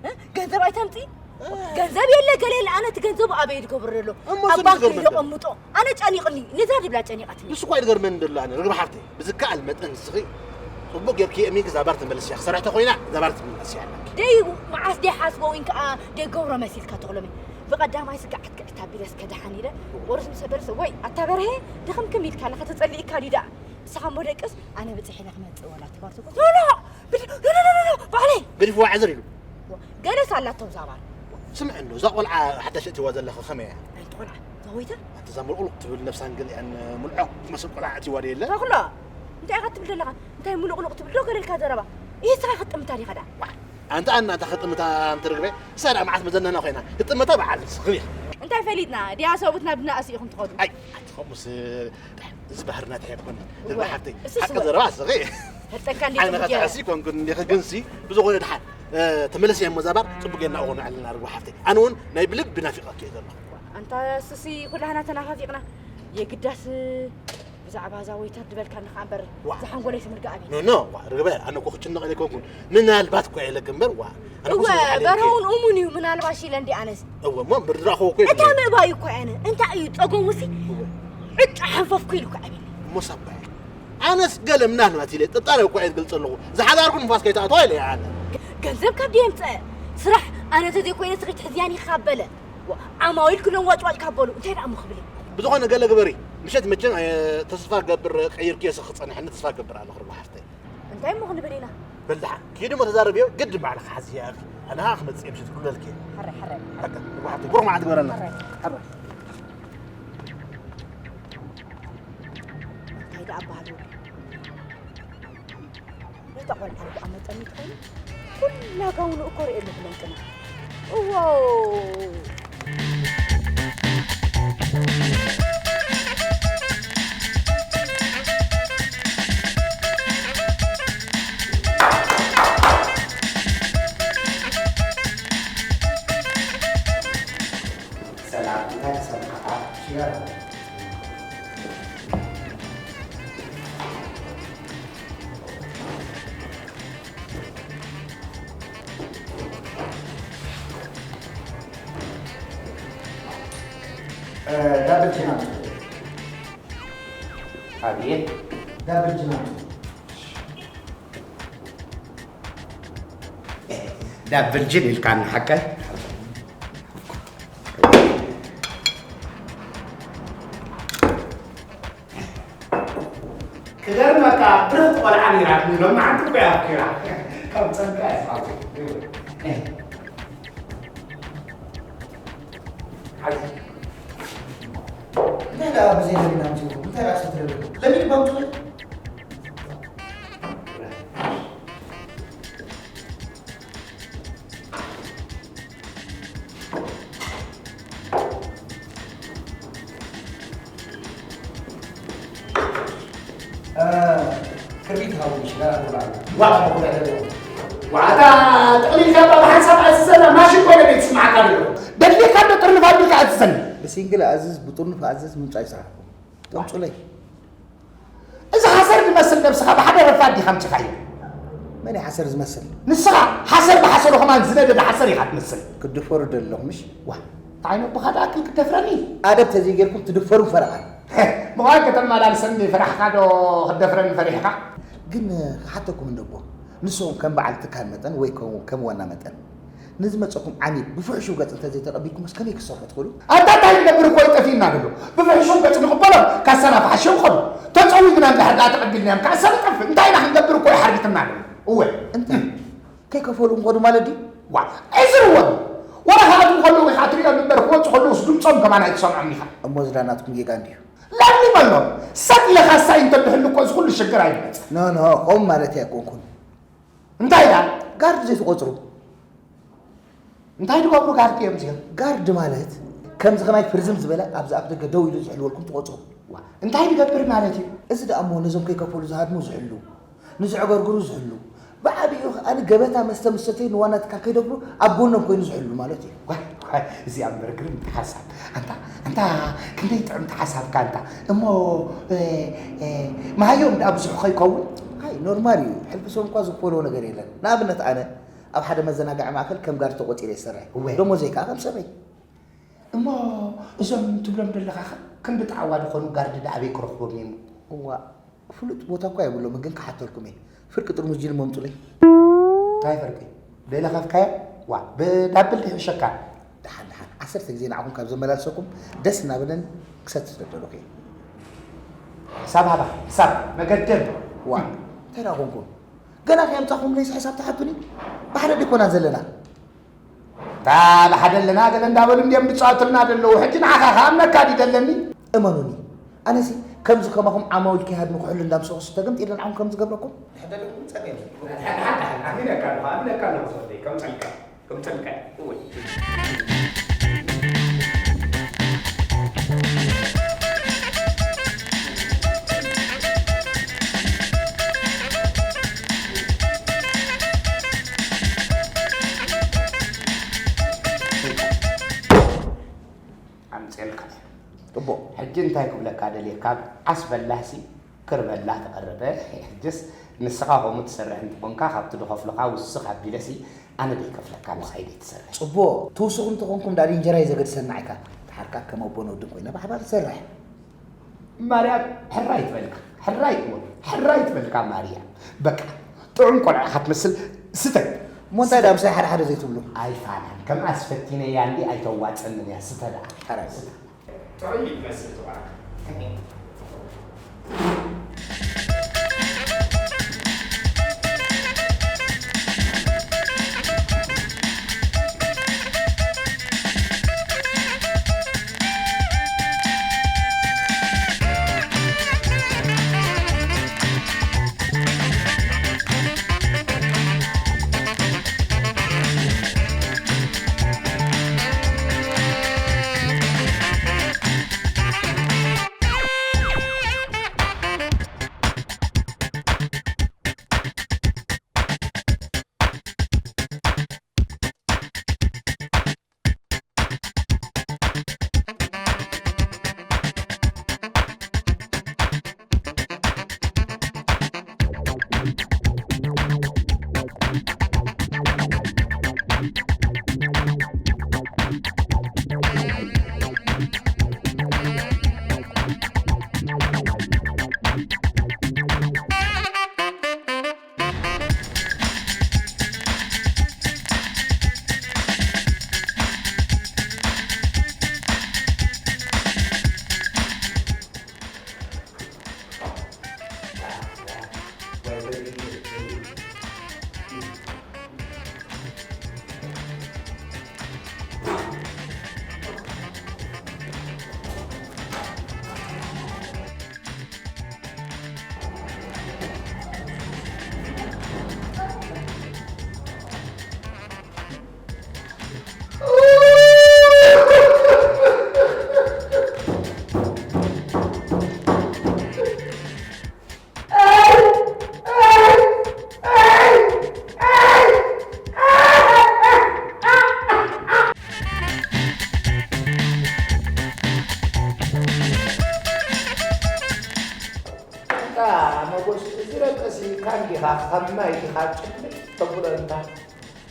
እ? ገንዘብ ኣይተምጺ? እ። ገንዘብ የለ ገለ የለ፣ ኣነ እቲ ገንዘቡ ኣበይ ዝገብሮ ዘሎ? እሞ ኣብ ስኒ ባንክ ዝገርመን ዘሎ። ዘቐምጦ። ኣነ ጨኒቕኒ፣ ነዛ ድብላ ጨኒቓትኒ። ንሱ እኳ ይገርመኒ ዘሎ ኣነ፣ ርግቢ ሓፍተይ፣ ብዝከኣል መጠን ንስኺ ጽቡቕ ጌርኪ የእሚንኪ እዛ ባር ተመለስያ። ክሰርሕ ተኾይና እዛ ባር ትመለስያ ኣለኪ። ደይ መዓስ ደይ ሓስቦ ወይን ከኣ ደይ ገብሮ መሲልካ ተኽሎመይ። ብቐዳማይ ስጋዓት ክዕታ ቢለስ ከደሓን ኢለ፣ ቁርስ ምስ በልሰ፣ ወይ ኣታ በርሄ፣ ድኽምክም ኢልካ ኣለኻ፣ ተጸሊእካ ድዩ ደኣ? ንስኻ እሞ ደቅስ፣ ኣነ በጺሐ ኢለ ክመጽእ ወላ ተባርትኩ። ኖ፣ ኖ፣ ኖ፣ ኖ፣ ኖ፣ ባዕለይ። ገዲፍዋ ዕዝር ኢሉ። ገለስ ኣላቶ እዛ ባር። ስምዕ እንዶ፣ እዛ ቆልዓ ሓዳሽ እትዋ ዘለኻ ከመይ እያ? ኣንቲ ቆልዓ፣ እዛ ወይተር? ኣቲ እዛ ሙልቑልቕ ትብል ነፍሳን ገሊኣን ሙልዖ ትመስል ቆልዓ እትዋ ዶ የለ? ተኽሎ፣ እንታይ ኢኻ ትብል ዘለኻ? እንታይ ሙልቑልቕ ትብል ዶ ገለልካ ዘረባ? ይህ ስኻ ክጥምታ ዲኻ ደኣ? ኣንታ ኣና፣ ኣንታ ክጥምታ ኣንቲ ርግበ፣ እሳ ደኣ መዓት መዘናና ኮይና፣ ክጥምታ በዓል ስኽን ኢኻ። እንተ እንታይ ፈሊጥና? ድያ ሰብኡትና ብናእሲ ኢኹም ትኸዱ። ኣይ ኣቲ ከምኡስ እዚ ባህርና እንታይ ኣይኮነን። እወ፣ ንብላ ሓፍተይ እሱ ሓቂ ስወ- ዘረባ ስኺ። ፈልጠካ እንዴ ዓይንኻ ጽቡቅ ገይረ። ትሕሲ ኮንኩን እንዲኺ ግንሲ ብዝኾነ ድሓን ተመለስ እያ መዛባር ጽቡቅ ጌርና እኾኑ ኣለና ርግባ ሓፍተይ። ኣነ እውን ናይ ብልቢ ናፊቐኪ እየ ዘለኹ። ኣንታ እሱሲ ኩላህና ተናፋፊቕና የግዳስ ብዛዕባ እዛ ወይተር ድበልካኒ ከኣ እምበር ዋ። እዛ ሓንጎለይ ትምርግኣ ቤት ኖ ኖ ዋ ርግበ ኣነ እኮ ክጭነቕ ኢለ ኮንኩን ምናልባት እኳ የለክ እምበር ዋ ኣነ እወ ኩስን ዝሓለልክ በረውን እየ። እሙን እዩ ምናልባሽ ኢለ እንዲ ኣነስ እወ እሞ እምበር ድራኸቦ እኮ እታ ይብለኒ ምእባዩ እኮ ኣነ እንታይ እዩ ጸገሙሲ እወ ዕጫ ሓንፈፍኩ ኢሉ እኮ ኣቢኒ እሞ ሳባ እየ ኣነስ ገለ ምናልባት ኢለ ጥርጣረ እኳ እየ ዝገልጸ ኣለኹ ዝሓዳርኩ ንፋስ ከይትኣትዋ ኢለ እየ ኣነ ገንዘብ ካብ ድየ ምጸአ ስራሕ ኣነ ተዘይኮይነ ስኺ ትሕዝያን ኢኻ በለ ዓማዊል ክሎም ዋጭዋጭ ካብ በሉ እንታይ ደኣ እሞ ክብል እየ ብዝኾነ ገለ ግበሪ ምሸት መቸም ኣየ ተስፋ ገብር ቀይርክዮ ስኺ ክጸንሐኒ ተስፋ ገብር ኣለኹ ርግቢ ሓፍተይ እንታይ እሞ ክንብል ኢና በል ደሓን ኪዲ እሞ ተዛረብዮ ግድን ባዕልኺ ሓዝዮ ኢኺ ኣነ ኸኣ ክመጽእ እየ ምሸት ክብለልኪ እየ ሓራይ ሓራይ በቃ ርግቢ ሓፍተይ ብሩኽ መዓልቲ ግበረልና ሓራይ ሓራይ እንታይ ደኣ በሃል ነታ ቆልዓ ደኣ መጠን እንተኾይኑ ኩላ ጋውኑ እኮ ርእየ ኣለኹ ለውጥና እዎ ሰላም እንታይ ተሰምዓካ ሽጋራ ዳብል ጅን ኣምጡ። ኣቤት። ዳብል ጅን ኣምጡ። ዳብል ጅን ኢልካኒ ሓቀይ? ክገርመካ ብርኽቲ ቆልዓ ነይራትኒ ሎማዓንቲ እኮ እያ ኣፍቂራ ካብ ጸንካ እያ ስሓቱ እንታይ ደኣ ብዘይ ለሚድ ኣምጺኡ እንታይ ደኣ ሰትረ ለሚድ እኳ ኣምጺኡ ክርቢት ሃቡኒ ሽጋራ ትብላ ኣላ። ዋላ መኹርያ ዘለዎ። ዋታ ጥቕሊልካ እባ ብሓንሳብ ኣዝዘና ማሽን ኮይነ ቤት ስማዕካ ኣሎ። ደድልየካ ዶ ጥርንፍ ኣቢልካ ኣዝዘኒ። ብሲንግል ኣዝዝ ብጥርንፍ ኣዝዝ ምምጻእ ይስራሕኩም። ጠምጹለይ። እዚ ሓሰር ዝመስል ነብስኻ ብሓደ ረፋድ ዲኻ ኣምጺኻዮ? መን እዩ ሓሰር ዝመስል? ንስኻ ሓሰር ብሓሰሩ ከማን ዝነደደ ሓሰር ኢኻ ትመስል። ክትድፈሩ ደለኹም ምሽ? ዋ፣ እንታይ ነቦኻ ደኣ ኣክል ክትደፍረኒ? ኣደብ ተዘይጌርኩም ትድፈሩ ፈረቓን። ምዃን ከተመላልሰኒ ፈራሕኻ ዶ ክትደፍረኒ ፈሪሕኻ? ግን ክሓተኩም እንደቦ ንስኹም ከም በዓል ትካል መጠን ወይ ከም ዋና መጠን ንዝመጸኩም ዓሚል ብፍሕሹው ገጽ እንተዘይተቐቢልኩምስ ከመይ ክትሰርሑ ትኽእሉ? ኣታ እንታይ ንነብር እኮ እዩ ጠፊእና ዘሎ። ብፍሕሹው ገጽ ንቕበሎም ካሳና ፍሓሾም ኸሉ። ተጸዊግና እንድሕር ደኣ ተቐቢልናዮም ካሳ ንጠፍእ። እንታይ ኢና ክንገብር እኮ እዩ ሓርቢትና ዘሎ። እወ። እንታይ? ከይከፈሉ ክኸዱ ማለት ድዩ? ዋ፣ ዕዝርዎም። ወላ ክኣትዉ ከለዉ ኢኻ ትሪኦም እምበር ክወጹ ከለዉስ ድምጾም ከማን ኣይትሰምዖም ኢኻ። እሞ እዚ ደኣ ናትኩም ጌጋ እንድዩ። ለምሊመሎም። ሰብ ኢለ ካሳ እዩ እንተድሕሉ እኮ እዚ ኩሉ ሽግር ኣይመጽእ። ኖ ኖ፣ ከምኡ ማለተይ ኣይኮንኩን። እንታይ ደኣ? ጋርድ ዘይትቖጽሩ። እንታይ ዝገብሩ ጋርድ እዮም እዚኦም? ጋርድ ማለት ከምዚ ከማይ ፍርዝም ዝበለ ኣብዚ ኣፍ ደገ ደው ኢሉ ዝሕልወልኩም ትቖጽሩ። ዋ፣ እንታይ ዝገብር ማለት እዩ? እዚ ደኣ እሞ ነዞም ከይከፈሉ ዝሃድሙ ዝሕሉ፣ ንዘዕገርግሩ ዝሕሉ፣ ብዓቢኡ ከኣ ንገበታ መስተ ምስ ሰተዩ ንዋና ትካል ከይደፍሩ ኣብ ጎኖም ኮይኑ ዝሕሉ ማለት እዩ። ዋይ ዋይ እዚኣ እምበር ግርምቲ ሓሳብ ኣንታ ኣንታ ክንደይ ጥዕምቲ ሓሳብካ ኣንታ እሞ መሃዮም ደኣ ብዙሕ ከይከውን ኣይ ኖርማል እዩ ሕልፊ ሰብ እኳ ዝክፈሎ ነገር የለን ንኣብነት ኣነ ኣብ ሓደ መዘናግዒ ማእከል ከም ጋርድ ተቖጺረ ይሰርሕ እወ። ደሞዘይ ከኣ ከም ሰበይ እሞ እዞም ትብሎም ዘለኻ ክንዲ ጣዕዋ ዝኾኑ ጋርድ ደኣ ኣበይ ክረኽቦም እዮም እዋ ፍሉጥ ቦታ እኳ የብሎምን ግን ክሓተልኩም እየ ፍርቂ ጥርሙዝ ጅን መምጹለይ እንታይ ፍርቂ ደይለኸፍካዮ ዋ ብዳብል ድሕሸካ ደሓን ደሓን ዓሰርተ ግዜ ንዓኹም ካብ ዘመላልሰኩም ደስ እናበለን ክሰቲ ስለ ደለኹ እየ ክሳብ ሃባ ክሳብ መገደል ዋ እንታይ ደኣ ኮንኩም ገና ከየምጻኹምለይስ ሕሳብ ትሓቱኒ ብሓደ ዲኮና ዘለና እታ ብሓደ ኣለና ገለ እንዳበሉ እንድዮም ዝጻወቱልና ዘለዉ ሕጂ ንዓኻ ከኣ እምነካ ድዩ ዘለኒ እመኑኒ ኣነሲ ከምዚ ከማኹም ዓማዊል ከይሃድሙ ክሕሉ እንዳምሰኹስ ተገምጢለ ንዓኹም ከም ዝገብረኩም ድሕደለኩም ጸገም ኣሚነካ ኣለኹ ኣሚነካ ኣለኹ ዝወደይ ከምጸልካ ከምጸልካ እወ ጽቡቕ። ሕጂ እንታይ ክብለካ ደልየ፣ ካብ ዓስ በላህሲ ክር በላህ ተቐረበ። ሕጅስ ንስኻ ከምኡ ትሰርሕ እንተኾንካ፣ ካብቲ ዝኸፍሉኻ ውስኽ ኣቢለሲ ኣነ ደይከፍለካ፣ ምሳይ ደይትሰርሕ። ጽቡቕ። ትውስኹ እንተኾንኩም፣ ዳዲ እንጀራ እዩ ዘገድሰና ኢካ። ተሓርካ ከም ኣቦን ወድን ኮይና ብሓባር ትሰርሕ። ማርያም፣ ሕራይ ትበልካ፣ ሕራይ ትበል-፣ ሕራይ ትበልካ ማርያም። በቃ፣ ጥዑም ቆልዓ ኢኻ ትመስል፣ ስተ። እሞ እንታይ ደኣ ምሳይ ሓደ ሓደ ዘይትብሉ? ኣይፋላን፣ ከምኣስ ፈቲነያ እንዲ ኣይተዋጸንን እያ፣ ስተ ደኣ። ሕራይ። ስተ። ጥዑይ እዩ ትመስል፣ ትባረኽ። እንታ መጎስ፣ እዚ ረቀሲ ካን ዲኻ፣ ካብ ማይ ዲኻ፣ ጭምጭ ተብሎ እንታ?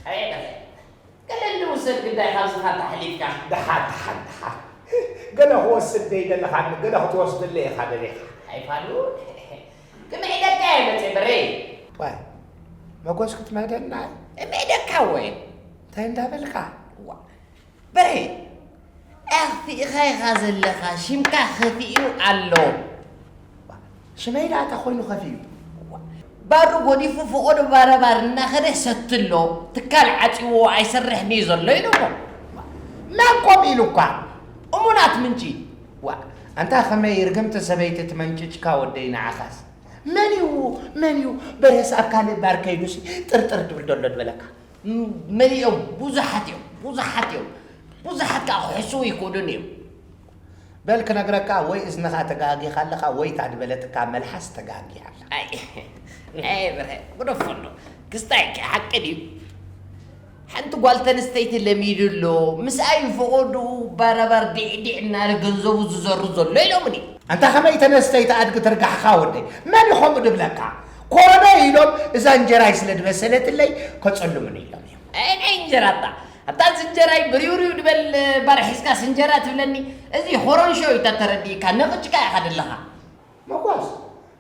ኣየለ፣ ገለ እንውሰድ ግዳይ ካብዚ ኻታ ኣሕሊፍካ። ደሓን፣ ደሓን፣ ደሓን። ገለ ክወስድ ደይደለኻኒ፣ ገለ ክትወስደለይ ኢኻ ደሊኻ። ኣይፋሉ፣ ክምዒደካ እየ መፅእ በሬ። ዋይ፣ መጎስ ክትምዕደና? እምዕደካ ወይ? እንታይ እንዳበልካ? ዋ፣ በሬ፣ ኣኽፊእኻ ኢኻ ዘለኻ፣ ሽምካ ኸፊኡ ኣሎ። ሽመይ ደኣ እንታይ ኮይኑ ኸፊኡ? ባሩ ጎዲፉ ፈቖዶ ባረባር እናኸደ ሰትሎ፣ ትካል ዓፂዎ ኣይሰርሕን እዩ ዘሎ ኢሎሞ። መን ከምኡ ኢሉኳ? እሙናት ምንጪ። ዋ፣ ኣንታ ኸመይ ርግምቲ ሰበይቲ ትመንጭጭካ ወደይ ንዓኻስ። መን እዩ፣ መን እዩ በርሄስ ኣብ ካልእ ባር ከይዱሲ ጥርጥር ትብል ዘሎ ዝበለካ? ም-፣ መሊኦም ብዙሓት እዮም፣ ብዙሓት እዮም። ብዙሓት ከኣ ክሕስዉ ይክእሉን እዮም። በል ክነግረካ፣ ወይ እዝንኻ ተጋጊኻ ኣለኻ፣ ወይ እታ ዝበለትካ መልሓስ ተጋጊያ ኣላ። ኣይ፣ ኣይ፣ ብርሀ፣ ግደፎ ኣሎ። ክስታይ ከ ሓቂ ድዩ? ሓንቲ ጓል ተንስተይቲ ለሚዱ ኣሎ፣ ምስኣይ ፈቐድኡ ባራባር ዲዕዲዕ እናበለ ገንዘቡ ዝዘሩ ዘሎ ኢሎምኒ። ኣንታ ከመይ ተነስተይቲ ኣድጊ ትርጋሕኻ ወደይ? መን እዩ ከምኡ ድብለካ? ኮረነ ኢሎም እዛ እንጀራይ ስለ ድበሰለትለይ ከጸልሙኒ ኢሎም እዮም። ኣይ ናይ እንጀራ ኣታ፣ ኣታ እዚ እንጀራይ ብሪውሪው ድበል ባር ሒዝካስ እንጀራ ትብለኒ? እዚ ኮረንሾ እዩ እታ ተረዲእካ፣ ነቕጭካ ኢኻ ደለኻ። መጓዝ፣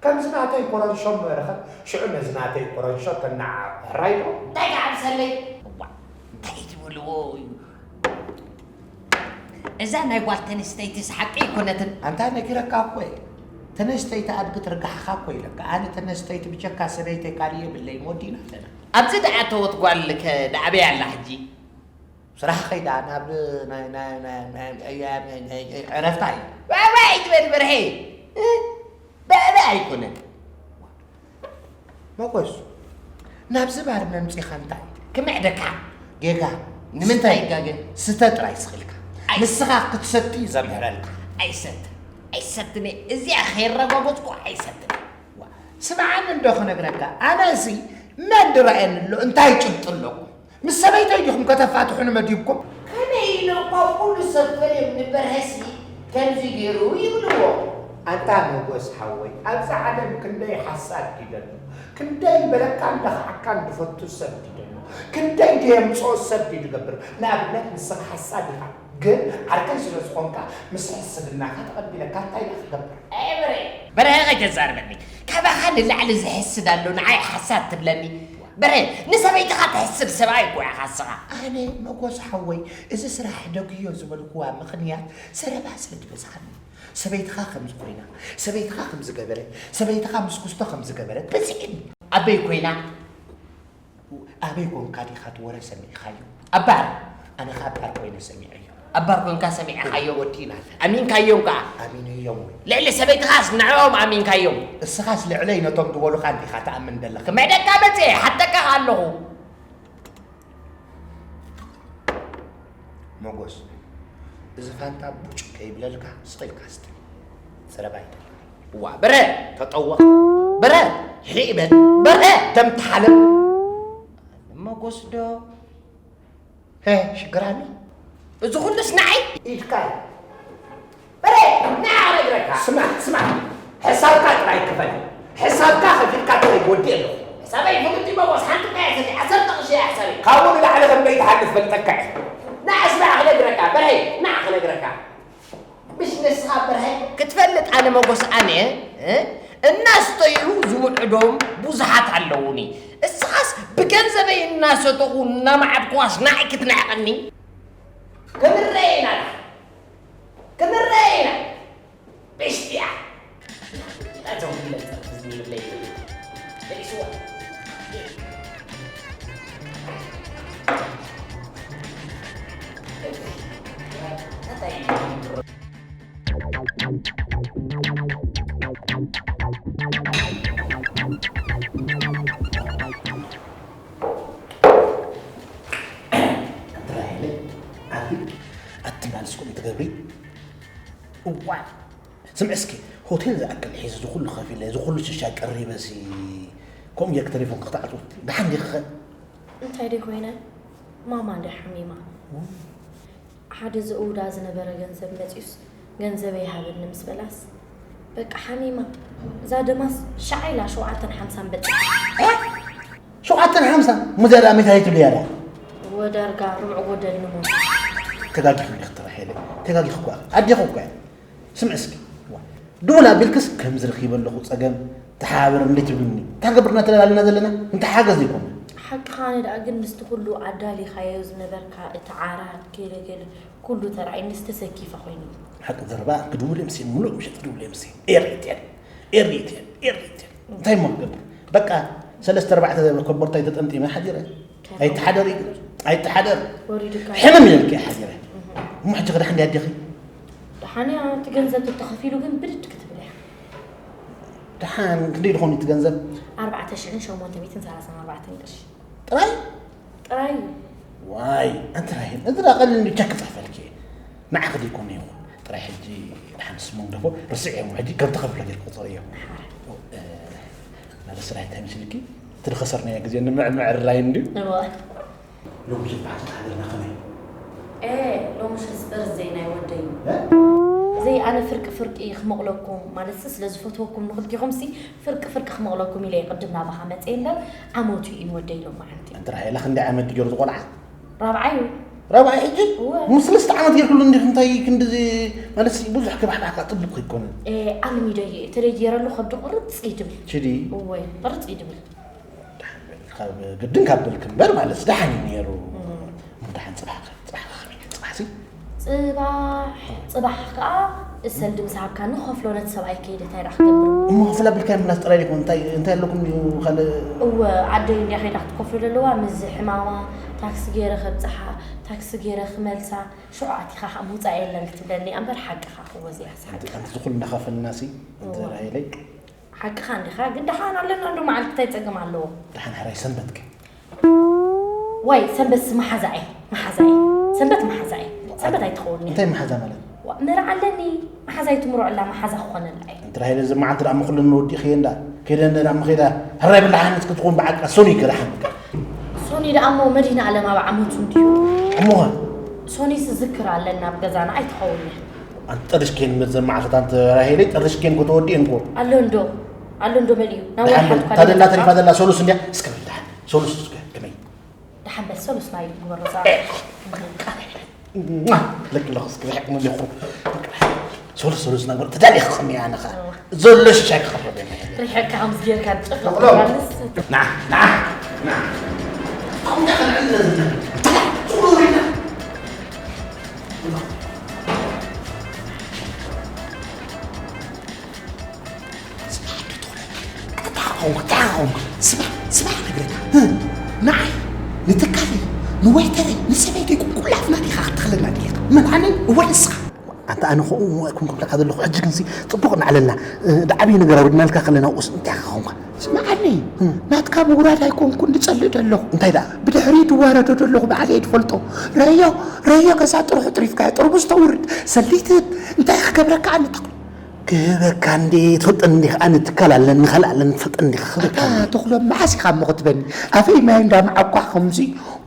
ከምዚ ናተይ ኮረንሾ ምበረኸት፣ ሽዑ ነዚ ናተይ ኮረንሾ ተነዓቕ፣ ሕራይ ዶ? እንታይ ክዓብሰለይ? እዋእ፣ እንታይ ትብልዎ እዩ? እዛ ናይ ጓል ተንስተይትስ ሓቂ ኣይኮነትን። ኣንታ ነጊረካ እኮ እየ። ተነስተይቲ ኣድጊ ትርጋሕኻ እኮ ኢለካ። ኣነ ተነስተይቲ ብጀካ ሰበይተይ ካልእ የብለይን፣ ወዲእና ኣለና። ኣብዚ ደኣ እተወት ጓል ከ ደኣበይ ኣላ ሕጂ? ስራሕ ከይዳ ናብ ናይ፣ ናይ፣ ናይ፣ ናይ፣ ናይ፣ ናይ፣ ናይ ዕረፍታ እዩ። ባባይ ትበል በርሄ። እ? ባባ ኣይኮነን። መጎስ፣ ናብዚ ባር መምጺኻ እንታይ? ክምዕደካ። ጌጋ። ንምንታይ? ስተ ጥራይ ስኽኢልካ። ኣይ- ንስኻ ክትሰቲ እዩ ዘምሕረልካ። ኣይሰትን። ኣይሰትን እየ። እዚኣ ከይረጋገጽኩ ኣይሰትን እየ። ዋ፣ ስምዓኒ እንዶ ክነግረካ። ኣነሲ መን ድረኣየኒ ኣሎ? እንታይ ጭብጢ ኣለኩም? ምስ ሰበይተይ ዲኹም ከተፋትሑኒ መዲብኩም? ከመይ ኢለ እኳ ኩሉ ሰብ ፈልዮም ንበርሀሲ ከምዚ ገይሩ ይብልዎ። ኣንታ መጎስ ሓወይ፣ ኣብዚ ዓለም ክንደይ ሓሳድ ድዩ ዘሎ? ክንደይ በለካን ደኽዓካን ዝፈቱ ሰብ ድዩ ዘሎ? ክንደይ ደየምፅኦ ሰብ ድዩ ዝገብር? ንኣብነት ንስኻ ሓሳድ ኢኻ፣ ግን ዓርከይ ስለ ዝኾንካ ምስ ሕስድናኻ ተቐቢለካ እንታይ ኢኻ ክገብር? ኣይ በረ፣ በረ ከይተዛርበኒ፣ ካባኻ ንላዕሊ ዝሕስድ ኣሎ ንዓይ ሓሳድ ትብለኒ? በረ፣ ንሰበይትኻ ትሕስድ ሰብኣይ እኮ ኢኻ ንስኻ። ኣነ መጎስ ሓወይ፣ እዚ ስራሕ ደግዮ ዝበልኩዋ ምኽንያት ዘረባ ስለ ዝበዝሓኒ። ሰበይትኻ ከምዚ ኮይና፣ ሰበይትኻ ከምዚ ገበረት፣ ሰበይትኻ ምስ ኩስቶ ከምዚ ገበረት በዚሕኒ። ኣበይ ኮይና? ኣበይ ኮንካ ዲኻ እቲ ወረ ሰሚዕኻዮ? ኣብ ባር። ኣነ ኸኣ ኣብ ባር ኮይነ ሰሚዐዮ። ኣብ ባር ኮንካ ሰሚዕኻዮ? ወዲእና ኣለና። ኣሚንካዮም ከኣ? ኣሚነዮም ወይ? ልዕሊ ሰበይትኻስ ንዕኦም ኣሚንካዮም? እስኻስ ልዕለይ ነቶም ዝበሉኻ እንዲኻ ትኣምን ዘለኻ። መደካ መጽየ፣ ሓተካ ኣለኹ። ሞጎስ፣ እዚ ፋንታ ቡጭ ከይብለልካ ስቕ ኢልካ ስተ። ዘረባ ኣይደልካን። እዋ፣ በረ፣ ተጠወቕ። በረ፣ ሒዕ በል። በረ፣ ደም ተሓለብ። ሞጎስ ዶ? ሄ፣ ሽግር ኣሎ? እዚ ኩሉስ ንዓይ? ኢድካ እዩ። በረ፣ ንዓ ክነግረካ። ስማዕ፣ ስማዕ። ሕሳብካ ጥራይ ክፈል። ሕሳብካ ከፊልካ ጥራይ ክወዲ ኣለኹ። ሕሳበይ ፍሉጥ እዩ ሞጎስ፣ ሓንቲ እኳ እየ ሰፊ፣ ዓሰርተ ቅርሺ እያ ሕሳበይ። ካብኡ ንላዕሊ ከም ዘይትሓልፍ ፈልጠካ እየ። ንዓ ስማዕ ክነግረካ፣ በረ፣ ንዓ ክነግረካ። ምሽ ንስኻ በርሀ ክትፈልጥ ኣነ መጎስ ኣነ፣ እ? እናስተዩ ዝውዕዶም ብዙሓት ኣለዉኒ። እስኻስ ብገንዘበይ እናሰተኹ እናመዓድኩዋስ ንዓይ ክትንዕቐኒ? ክንረኣይ ኢና፣ ክንረኣይ ኢና። ብሽትያ። እቶም ክለጠፍ ዝብለይ በሊስዋ። ኣቲ ማልስኩም ትገብሪ? እዋይ፣ ስምዒ እስኪ፣ ሆቴል ዝኣክል ሒዘ፣ ዝኹሉ ከፊለ፣ ዝኹሉ ሽሻ ቀሪበሲ፣ ከምኡ ጌርኪ ተሌፎን ክትዓጽዊ፣ ደሓን ዲኺ ኸ? እንታይ ደይ ኮይነ? ማማ እንድያ ሓሚማ። ሓደ ዘእውዳ ዝነበረ ገንዘብ መጺኡስ፣ ገንዘበይ ሃበኒ ምስ በላስ፣ በቃ ሓሚማ። እዛ ደማስ ሸዓ ኢላ ሸውዓተን ሓምሳን በጺሓ። ሸውዓተን ሓምሳ? ሙዚያ ደኣ መይታ ኣይትብልያ ደኣ? እወ፣ ዳርጋ ርብዒ ጎደል ንሞት። ተጋጊኺ እንዲኺ ትራሄለ፣ ተጋጊኺ እኳ፣ ኣዴኺ እኳ እያ። ስምዒ እስኪ፣ ዋ፣ ደወል ኣቢልክስ ከም ዝረኺበ ኣለኹ ጸገም ተሓባበርኒ ትብልኒ። እንታይ ገብርና ተላላልና ዘለና? እንታይ ሓገዝ ዘይኮነ? ሓቅኻ፣ ኣነ ደኣ ግን ምስቲ ኩሉ ኣዳሊኻዮ ዝነበርካ እቲ ዓራት ገለ ገለ ኩሉ ተራእዩኒ፣ ዝተሰኪፈ ኮይኑኒ። ሓቂ ዘረባ ክድውል እየ ምስኤን፣ ምሉእ ምሸት ክድውል እየ ምስኤን። ኤሪት እየን፣ ኤሪት እየን፣ ኤሪት እየን። እንታይ እሞ ክገብር? በቃ ሰለስተ ኣርባዕተ ኮቦርታይ ተጠምጢመ ሓዲረ። ኣይተሓደር እዩ፣ ኣይተሓደር። ወሪዱካ። ሕምም ኢለልኪ እየ ሓዲረ። እሞ ሕጂ ክዳሕ እንዲ ኣዴኺ? ደሓን እያ፣ እቲ ገንዘብ ተተኸፊሉ ግን ብድድ ክትብል እያ። ደሓን ክንደይ ዝኾኑ እቲ ገንዘብ? ኣርባዕተ ሽሕን ሸሞንተ ሚእትን ሰላሳን ኣርባዕተን ቅርሺ። ጥራይ? ጥራይ እዩ። ዋይ፣ ኣንቲ ራሄል፣ እዚ ደኣ ቀሊል እንዲ ቸክ ክጽሕፈልኪ እየ። ንዓኺ ደይኮነ ይኹን። ጥራይ ሕጂ ደሓን ስሙ ግደፎ፣ ርስዕ እዮም። ሕጂ ከም ተኸፍለ ጌርኪ ቁጸርዮ። እ፣ ማለት ስራሕ እንታይ መሲልኪ? እቲ ዝኸሰርናዮ ግዜ ንምዕምዕራይ እንድዩ። እወ። ሎሚ ሽት በዓል ሓደርና ከመይ? ኤ፣ ሎሚ ሽት በርዝደይ ናይ ወደይ እዩ። እ? ዘይ ኣነ ፍርቂ ፍርቂ ክመቕለኩም፣ ማለትሲ ስለ ዝፈትወኩም ንኽልቲኹምሲ ፍርቂ ፍርቂ ክመቕለኩም ኢለ እየ ቅድም ናባኻ መፅየ እምበር፣ ዓመቱ እዩ ንወደይ ሎማዓንቲ። ኣንቲ ራሄላ ክንደይ ዓመት እዩ ገይሩ ዝቖልዓ? ራብዓይ እዩ። ራብዓይ ሕጂ? እወ። ምስ ሰለስተ ዓመት ጌርክሉ እንዲኺ እንታይ ክንድዚ፣ ማለትሲ ብዙሕ ክባሕባሕካ ጽቡቕ ኣይኮነን። ኤ፣ ኣልሚደዮ እየ፣ ተደይ ገይረሉ ከብዲ ቁርፅ እዩ ድብል። ችዲ? እወ፣ ቁርፅ እዩ ድብል። ካብ ግድን ካብ በልክ እምበር ማለት ደሓን እዩ ነይሩ። እም። እሞ ደሓን ጽባሕ ከ? ጽባሕ ከ ከመይ? ጽባሕ ሲ? ጽባሕ፣ ጽባሕ ከኣ እሰልዲ ምስ ሃብካኒ ክኸፍሎ ነቲ ሰብኣይ ከይደ እንታይ ደኣ ክገብር? እሞ ክፍል ኣቢልካ ምምላስ ጥራይ ይኹን፣ እንታይ፣ እንታይ ኣለኩም እዩ ካልእ? እወ፣ ዓደይ እንድያ ከይዳ ክትከፍሎ ዘለዋ፣ ምስዚ ሕማማ ታክሲ ገይረ ከብጽሓ፣ ታክሲ ገይረ ክመልሳ፣ ሽዑ ኣቲኻ ከኣ ምውጻእ የለን ክትብለኒ እያ እምበር ሓቅኻ እኮ እዚኣስ ሓቂ። ኣንቲ፣ ኣንቲ ዝኹሉ እናኸፈልናሲ፣ እወ። እንተ ራሄለይ፣ ሓቅኻ እንዲኻ፣ ግን ደሓን ኣለና እንዶ መዓልቲ እንታይ ጸገም ኣለዎ? ደሓን ሕራይ ሰንበት ከ? ዋይ፣ ሰንበትሲ መሓዛ እየ፣ መሓዛ እየ። ሰንበት መሓዛ እየ። ሰንበት ኣይትኸውን እየ። እንታይ መሓዛ ማለት? ዋ፣ መርዓ ኣለኒ፣ መሓዛይ ትምርዖላ መሓዛ ክኾነላ እየ። እንተ ራሄለ፣ እዚ መዓልቲ ደኣ እሞ ኩለን ወዲእኽየን ደኣ። ከይደን ደኣ እሞ ከይዳ፣ ሕራይ በላሓነት ክትኾን ብዓቃ ሶኒ ከ ደሓን። ሶኒ ደኣ እሞ መድህን ኣለም ኣብ ዓመቱ እንድዩ። እሞ ኸ? ሶኒስ ዝክር ኣለና ኣብ ገዛና ኣይትኸውን እያ። ኣንተ ጠርሽኬን መዘን መዓልታት ኣንተ ራሄለይ ጠርሽኬን እኮ ተወዲኤን እኮ። ኣሎ እንዶ፣ ኣሎ እንዶ መሊኡ። ናብ ደሓን ወርሓት በል። እኳ እታ ደላ ደይመጽኣ። ተሪፋ ዘላ ሶሉስ እንድያ። እስከ በል ደሓን። ሶሉስ እስከ ከመይ? ደሓን በል ሶሉስ ናይ ግበሮ እዛ። እ። ለክ ኣለኹ እስከ ርሕቅ መሊኹ። ሶሉስ ሶሉስ ነገር ተዳሊኽ ክኸም እያ ኣነኻ። እዋ። ዘሎ ሽሻይ ክኸፍሎ ደና። ርሕቅካ ከምዚ ጌርካ ትጨፍልቕ ተኽሎ። ትባልስ። ና፣ ና፣ ና። ከምኡ እንዳኸልዕል ነዝና። ተላ፣ ቁሩብ ኢልና። ስማዕ፣ ኣታ ኾንኩ፣ ኣታ ኾንኩ። ስማዕ፣ ስማዕ፣ ነግረካ። እ፣ ንዓይ፣ ንትካለይ፣ ንወይተረይ፣ ንሰበይተይ ቁልቁል ኣፍና ዲኻ ክትተኽለና ደሊኻ? መን፣ ኣነ? እወ፣ ንስኻ። ኣንታ ኣነ ኸኡ እሞ ኣይኮንኩ ክብለካ ዘለኹ። ሕጂ ግንሲ ጽቡቕ እናዕለልና፣ እ፣ ዝዓበየ ነገር ኣውሪድናልካ ከለና፣ ኡስ እንታይ ኢኻ ኾንካ? ስምዓኒ፣ እ። ናትካ ምውራድ ኣይኮንኩን ዝጸልእ ዘለኹ። እንታይ ደኣ? ብድሕሪኡ ዝዋረዶ ዘለኹ ባዕለይ ዝፈልጦ። ረዮ፣ ረዮ ገዛ ጥርሑ ጥሪፍካዮ፣ ጥርሙዝ ተውርድ፣ ሰሊት ህብ፣ እንታይ ክገብረካ ኣነ ተኽሎ? ክህበካ እንዴ ትፈልጠኒ እንዲኻ፣ ኣነ ትካል ኣለኒ፣ ካልእ ኣለኒ ትፈልጠኒ እንዲኻ፣ ክህበካ ኣታ እንዴ። ተኽሎ፣ መዓስ ኢኻ እሞ ክትበኒ? ኣፈይ ማይ እንዳመዓኳ ከምዚ፣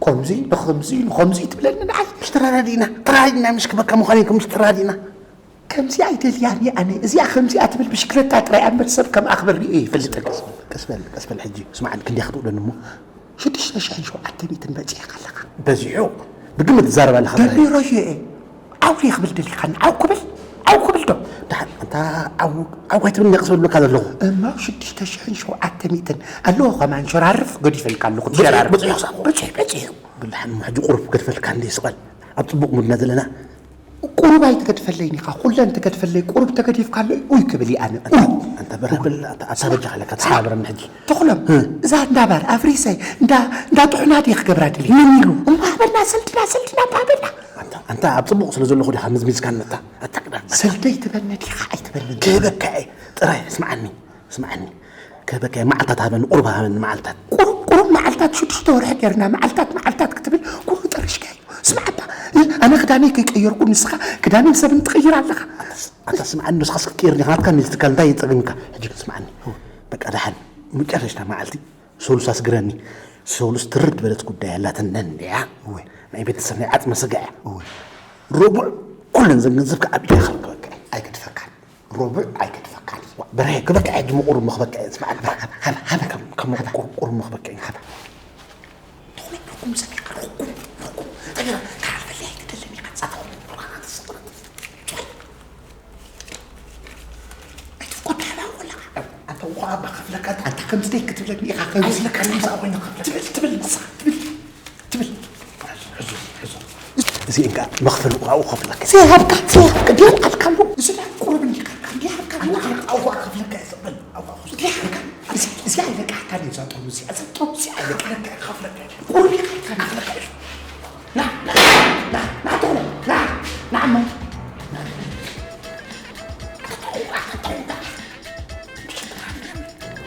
ከምዚ፣ ንኸምዚ፣ ንኸምዚ ትብለኒ ንዓይ? ምሽ ተራዳዲእና፣ ተራዳዲእና ምሽ ክበካ ምዃነይ ከምሽ ተራዳዲእና። ከምዚ ኣይደልያን እየ ኣነ። እዚኣ ከምዚኣ ትብል ብሽክለታ ጥራይ እያ እምበር ሰብ ከምኣ ክበሪ እየ ይፈልጠኒ። ቀስ በል፣ ቀስ በል፣ ቀስ በል ሕጂ። ስምዓኒ፣ ክንደይ ክትውደኒ እሞ? ሽዱሽተ ሽሕን ሸውዓተ ሚእትን በጺሕካ ኣለኻ። በዚሑ? ብግምት ትዛረብ ኣለኻ። ደሚሮ እየ። ዓው ደይ ክብል ደሊኻኒ? ዓው ክብል? ዓው ክብል ዶ? ደሓን፣ ኣንታ ዓው፣ ዓው ኣይትብል፣ ነቕስ ዝብለካ ዘለኹ። እሞ ሽዱሽተ ሽሕን ሸውዓተ ሚእትን ኣለዎ ከማን ሸራርፍ ገዲፈልካ ኣለኹ። በጺሑ፣ ትሸራርፍ። በጺሑ ክሳብ በጺሑ፣ በጺሑ። ብልሓን ሕጂ ቁሩብ ገድፈልካ እንደ ይስቐል። ኣብ ጽቡቕ ሙድና ዘለና። ቁሩብ ኣይትገድፈለይን ኢኻ፣ ኩለን ትገድፈለይ፣ ቁሩብ ተገዲፍካ ኣሎ፣ ኡይ ክብል እየ ኣነ፣ ኡይ። ኣንታ በርህ ብል፣ ኣንታ፣ ኣንታ በጃኻ ለካ ተሓባብረኒ ሕጂ። ተኽሎም፣ እ። እዛ እንዳ ባር ኣፍሪሰ፣ እንዳ፣ እንዳ ጥሑና ድየ ክገብራ ድልየ? መን ኢሉ? እሞ ሃበና፣ ሰልድና፣ ሰልድና፣ እሞ ሃበና። ኣንታ፣ ኣንታ ኣብ ጽቡቕ ስለ ዘለኹ ዲኻ ምዝሚዝካኒ ኣታ? ኣታ ቅዳም በል። ሰልደይ ትበነ ዲኻ ኣይትበንን? ክህበካ እየ፣ ጥራይ ስምዓኒ። ስምዓኒ፣ ክህበካ እየ፣ መዓልታት ሃበኒ፣ ቁሩብ ሃበኒ መዓልታት። ቁሩብ፣ ቁሩብ መዓልታት፣ ሽዱሽተ ወርሒ ጌርና፣ መዓልታት፣ መዓልታት ክትብል፣ ቁሩብ ጠሪሽካዮ። ስምዓባ፣ እ፣ ኣነ ክዳነይ ከይቀየርኩ፣ ንስኻ ክዳንን ሰብን ትቕይር ኣለኻ። ኣታ ስ-፣ ኣታ ስምዓኒ፣ ንስኻስ ክትቅይር ዲኻ? ናትካ ንዝትካል እንታይ የጸግምካ? ሕጂ ግን ስምዓኒ። በቃ፣ ደሓን፣ መጨረሽታ መዓልቲ፣ ሶሉስ ኣስግረኒ። ሶሉስ ትርር ዝበለት ጉዳይ ኣላትኒ እንድያ። እወ። ናይ ቤተሰብ ናይ ዓጽመ ስጋ እያ። እወ። ረቡዕ ኩለን ዘን ገንዘብካ ኣብ ኢድካ ክርከበካ እየ። ኣይገድፈካን። ረቡዕ ኣይገድፈካን እዩ። በርሄ፣ ክበካ እየ፣ ድሞ ቁሩብ መኽበካ እየ። ስምዓኒ። ሃበ፣ ሃበ፣ ሃበ። ከም፣ ከም ቁሩብ፣ ቁሩብ መኽበካ እየ። ሃበ። ተኽሎ ብርኩም ሰሚዕካ፣ ርኩም፣ ርኩም። ተገራ፣ ክሓልፈለይ ኣይትደልን ኢኻ። ጻፈኹም፣ ርካና ተሰቕረት። ኣይትፍቆድ፣ ሃበ፣ ወላ። ኣንተ፣ እኮ ኣባ ከፍለካ፣ ኣንታ ከምዚ ደይ ክትብለኒ ኢኻ፣ ከምዚ። ኣይብለካን፣ ምሳኣ ኮይነ ከፍለካ። ትብል፣ ትብል፣ ንስኻ፣ ትብል። ትብል። ሕዙ፣ ሕዙ። እዚ እንካ መኽፈል እኮ ኣብኡ ከፍለካ። ዘይሃብካ፣ ዘይሃብካ፣ ድያ ኣልካሉ። እዚ ዳ ቁሩብ እንዲካ፣ ድያ ሃብካ፣ ኣንታ ኣብኡ ከፍለካ እየ ዝቕበል። ኣብኡ ከፍለካ። ድያ ሃብካ። እዚ፣ እዚ ኣይበቃዕካን እዩ፣ እዛ ጥርሙዝ እዚኣ፣ እዛ ጥርሙዝ እዚኣ ኣይበቃዕካን። ከፍለካ እየ። ቁሩብ ኢልካ ከፍለካ እየ። ና፣ ና፣ ና፣ ና፣ ና፣ ና፣ ና፣ ና፣ እሞ። ና።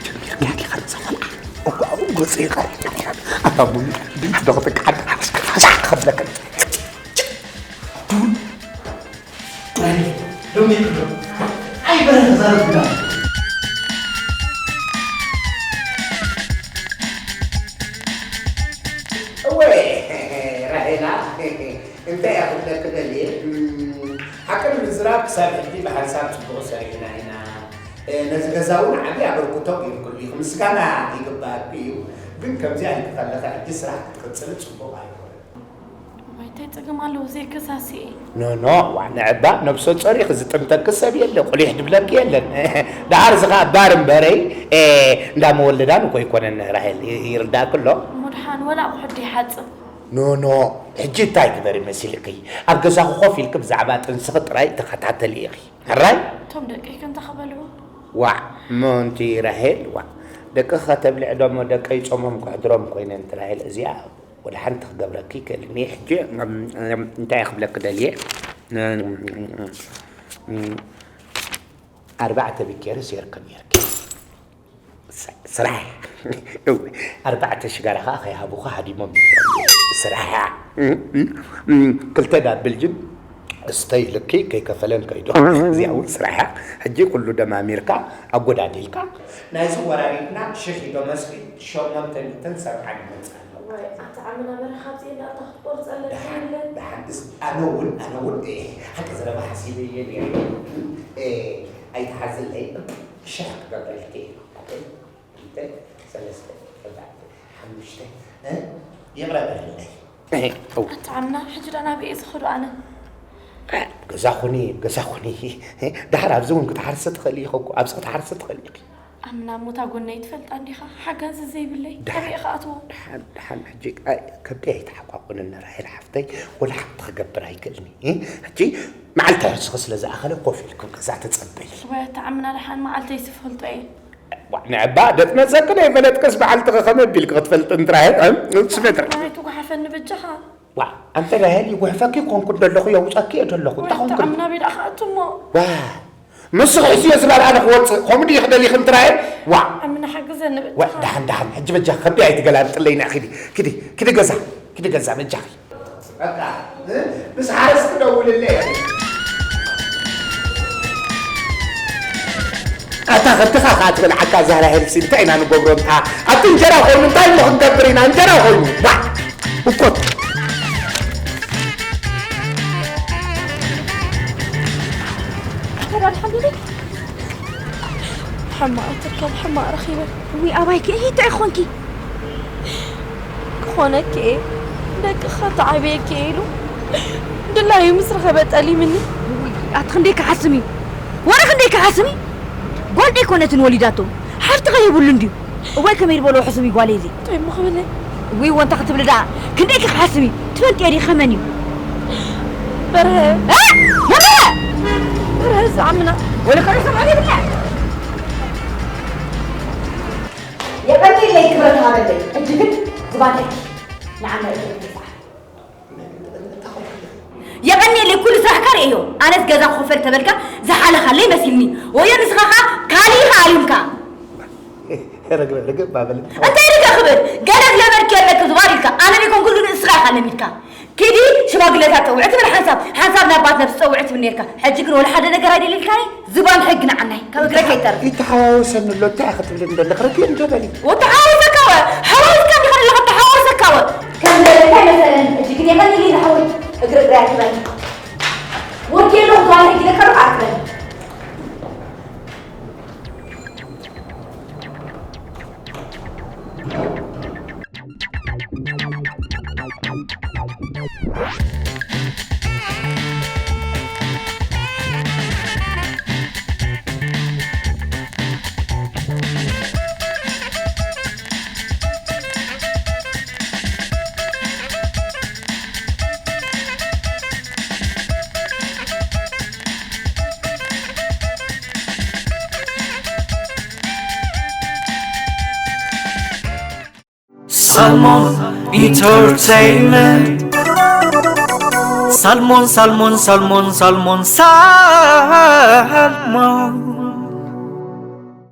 ጀሚርካ ዲኻ ነዛ ቆልዓ? እኮ ኣብኡ ገጸይ ቀሪብካ ዲኻ? ኣታ ቡን ድምፅ ዶ ክትከሓድ? ሓሳብ ክብለካ። ቡን? ሎሚ ክብሎ። ኣይበረን ተዛረብ ግዳ። እወ፣ ራሄላ፣ እንታይ እያ ክብለኪ ደልየ? እም፣ ሓቂ ንምዝራብ ክሳብ ሕጂ ብሓንሳብ ጽቡቕ ሰሪሕና ኢና። እ፣ ነዚ ገዛ እውን ዓብዪ ኣበርክቶ ገይርክሉ ኢኹም። ምስጋና ይግባኣኪ እዩ። ግን ከምዚኣ ኢልኪ ከለኺ ሕጂ ስራሕ ክትቅጽሊ ጽቡቕ ኣይኮነን። እዋይ፣ እንታይ ጸገም ኣለዎ ዘይከሳሲ? ኖ፣ ኖ፣ ዋ፣ ንዕባ ነብሰ ጾር ኢኺ፣ ዝጥምተኪ ሰብ የለ፣ ቁሊሕ ድብለኪ የለን። ደሓር እዚ ኸኣ ባር እምበረይ፣ እ፣ እንዳ መወለዳን እኮ ኣይኮነን ራሄል፣ ይ-፣ ይርዳእኪ ኣሎ? እሞ ደሓን ወላ ኣቑሑት ደይሓጽብ? ኖ፣ ኖ፣ ሕጂ እንታይ ግበሪ መሲልኪ? ኣብ ገዛኺ ኮፍ ኢልኪ ብዛዕባ ጥንስኺ ጥራይ ተኸታተሊ ኢኺ። ሕራይ? እቶም ደቀይ ከምታ ክበልዎ? ዋዕ፣ ሞንቲ ራሄል፣ ዋዕ። ደቅኺ ከተብልዒ ዶ እሞ ደቀይ ጾሞም ከሕድሮም ኮይነ፣ እንቲ ራሄል እዚኣ ወላ ሓንቲ ክገብረኪ ይክእልኒ። ሕጂ፣ እም፣ እም፣ እንታይ ክብለኪ ደልየ? እም፣ እም፣ ኣርባዕተ ቢኬርስ የርክብ ነይርኪ። ስ-፣ ስራሕ። እወ፣ ኣርባዕተ ሽጋራ ኸዓ ከይሃቡኻ ሃዲሞም። ስራሕ። እም፣ እም፣ እም፣ ክልተ ዳብል ጅን ስተይ ኢልኪ ከይከፈለን ከይዱ። እዚኣ እውን ስራሕ። ሕጂ ኩሉ ደማሚርካ፣ ኣጎዳዲልካ። ናይዚ ወራሪድና ሽሕ ኢዶ መስኪ ሸሞንተ ሚእትን ሰብዓን ይመጽእ ኣሎ። ወይ፣ ኣታ ዓመና በረኻ ኣብዚ እንዳእታ ክትቆርጸለን ደሓን፣ የለን። ደሓን፣ ኣነ እውን ኣነ እውን ሓቂ ዘረባ ሓሲበ እየ ነይረ። ኣይትሓዝለይ። ሽሕ ክገብረልኪ እየ። ክልተ፣ ሰለስተ፣ ኣርባዕተ፣ ሓሙሽተ፣ እ? ይቕረ በልለይ። ኣታ ዓምና፣ ሕጂ ደኣ ናበይ እየ ዝኸዶ ኣነ? ገዛ ኹኒ፣ ገዛ ኹኒ። ደሓር ኣብዚ እውን ክትሓርሲ ትኽእሊ ኢኺ እኮ፣ ኣብዚ ክትሓርሲ ትኽእሊ ኢኺ። ዓምና፣ እሞ እታ ጎነይ ትፈልጣ እንዲኻ፣ ሓጋዚ ዘይብለይ፣ ደሓን፣ ኣበይ እየ ክኣትዎ? ደሓን፣ ደሓን፣ ሕጂ፣ ኣይ፣ ከብደይ ኣይትሓቋቑንኒ ራሄል ሓፍተይ፣ ወላ ሓንቲ ክገብር ኣይክእልኒ። እ? ሕጂ መዓልቲ ሕርስኺ ስለ ዝኣኸለ ኮፍ ኢልኪ ኣብ ገዛ ተጸበዪ። ወይ ኣታ ዓምና፣ ደሓን መዓልተይ ዝፈልጦ እየ። ዋ፣ ንዕባ ደጥነሰክን ኣይፈለጥክስ በዓልትኺ ከመይ ኣቢልኪ ክትፈልጢ እንጥራይ፣ እ? ስፈጥር። ኣይ፣ ትጉሓፈኒ በጃኻ። ዋ፣ ኣንተ ራሄል ይጉሕፈኪ ኮንኩ ደለኹ የውፀኪ እየ ደለኹ። እንታይ ኮንኩ? ዓምና ቤት ኣኻትሞ። ዋ፣ ምስኺ ሕስዮ ዝበል ኣነ ክወፅእ። ከምኡ ድዩ ክደሊኺ እንጥራይ? ዋ። ዓምና ሓግዘኒ ዋ፣ በጃኻ። ደሓን፣ ደሓን። ሕጂ በጃ ከብዲ ኣይትገላብጥለይ፣ ንዕ ኪዲ፣ ኪዲ፣ ኪዲ ገዛ፣ ኪዲ ገዛ በጃኺ። በቃ፣ እ? ምስ ሓረስ ክደውልለይ። ኣታ ከብትኻ ከኣ ትበልዓካ እዛ ራሄልሲ እንታይ ኢና ንገብሮ እንታ? ኣብቲ እንጀራ ኮይኑ እንታይ እሞ ክንገብር ኢና? እንጀራ ኮይኑ። ዋ! እኮት። ተዳድሓ እንዴ? ሕማቕ ትርከብ፣ ሕማቕ ረኺበ። እውይ፣ ኣባይኪ፣ እሂ፣ እንታይ ኾንኪ? ክኾነኪ እየ፣ ደቅኻ ተዓብየኪ እየ ኢሉ ድላዩ ምስ ረኸበ ጠሊምኒ። እውይ፣ ኣቲ ክንደይ ክሓስም እዩ? ወረ ክንደይ ክሓስም እዩ? ጓል ደይኮነትን ወሊዳቶ፣ ሓፍቲ ከ የብሉን ድዩ? እዋይ፣ ከመይ ዝበሎ ሕሱም እዩ ጓለይ እዚ። እንታይ እሞ ክብል? እውይ፣ ወንታ ክትብሊ ደኣ፣ ክንደይ ክሓስም እዩ? ትፈልጥዮ ዲኺ ከመን እዩ? በርሀ። እ? መን በርሀ? በርሀ ዝዓምና። ወለ ከመይ ሰምዐ ይብላ። የቐንየለይ ክብረት ሃበለይ። ሕጂ ግን ዝባንኪ ንዓና እዩ ዝብጻሕ። የቐንየለይ ኩሉ ስራሕካ ርእዮ። ኣነስ ገዛ ክኸፈል ተበልካ ዝሓለኻለይ መሲልኒ። ወዮ ንስኻ ኸኣ ካልእ ኢኻ ኣሊምካ። ርግእ፣ ርግእ ባበል። እንታይ ርግእ ክብል? ገለ ዝለመድክዮ ኣለኪ ዝባን ኢልካ። ኣነ ዘይኮንኩ ግን ንስኻ ኢኻ ለሚድካ። ኪዲ ሽማግለታት ጸውዒ ትብል ሓንሳብ፣ ሓንሳብ ናብ ባት ነብሲ ጸውዒ ትብል ኔርካ። ሕጂ ግን ወላ ሓደ ነገር ኣይደልልካኒ። ዝባን ሕጊ ንዓናይ። ካብ እግረ ከይተርፍ። ይተሓዋወሰኒ ኣሎ። እንታይ ኢኻ ክትብልኒ ዘለኺ? ርግእ እንዶ በሊ። ወተሓዋወሰካ ወ? ሓዋወስካ እንዲኻ ዘለኻ ተሓዋወሰካ ወ? ከም ዝበለካ ኣይመሰለኒ። ሕጂ ግን የቐንየለይ ዝሓወይ። እግሪ እግሪ ኣይትበል። ወዲ ኣለኹ ጓል ሕጂ ለካ ሩቕ ኣትበል። Salmon Entertainment. Salmon, salmon, salmon, salmon, salmon.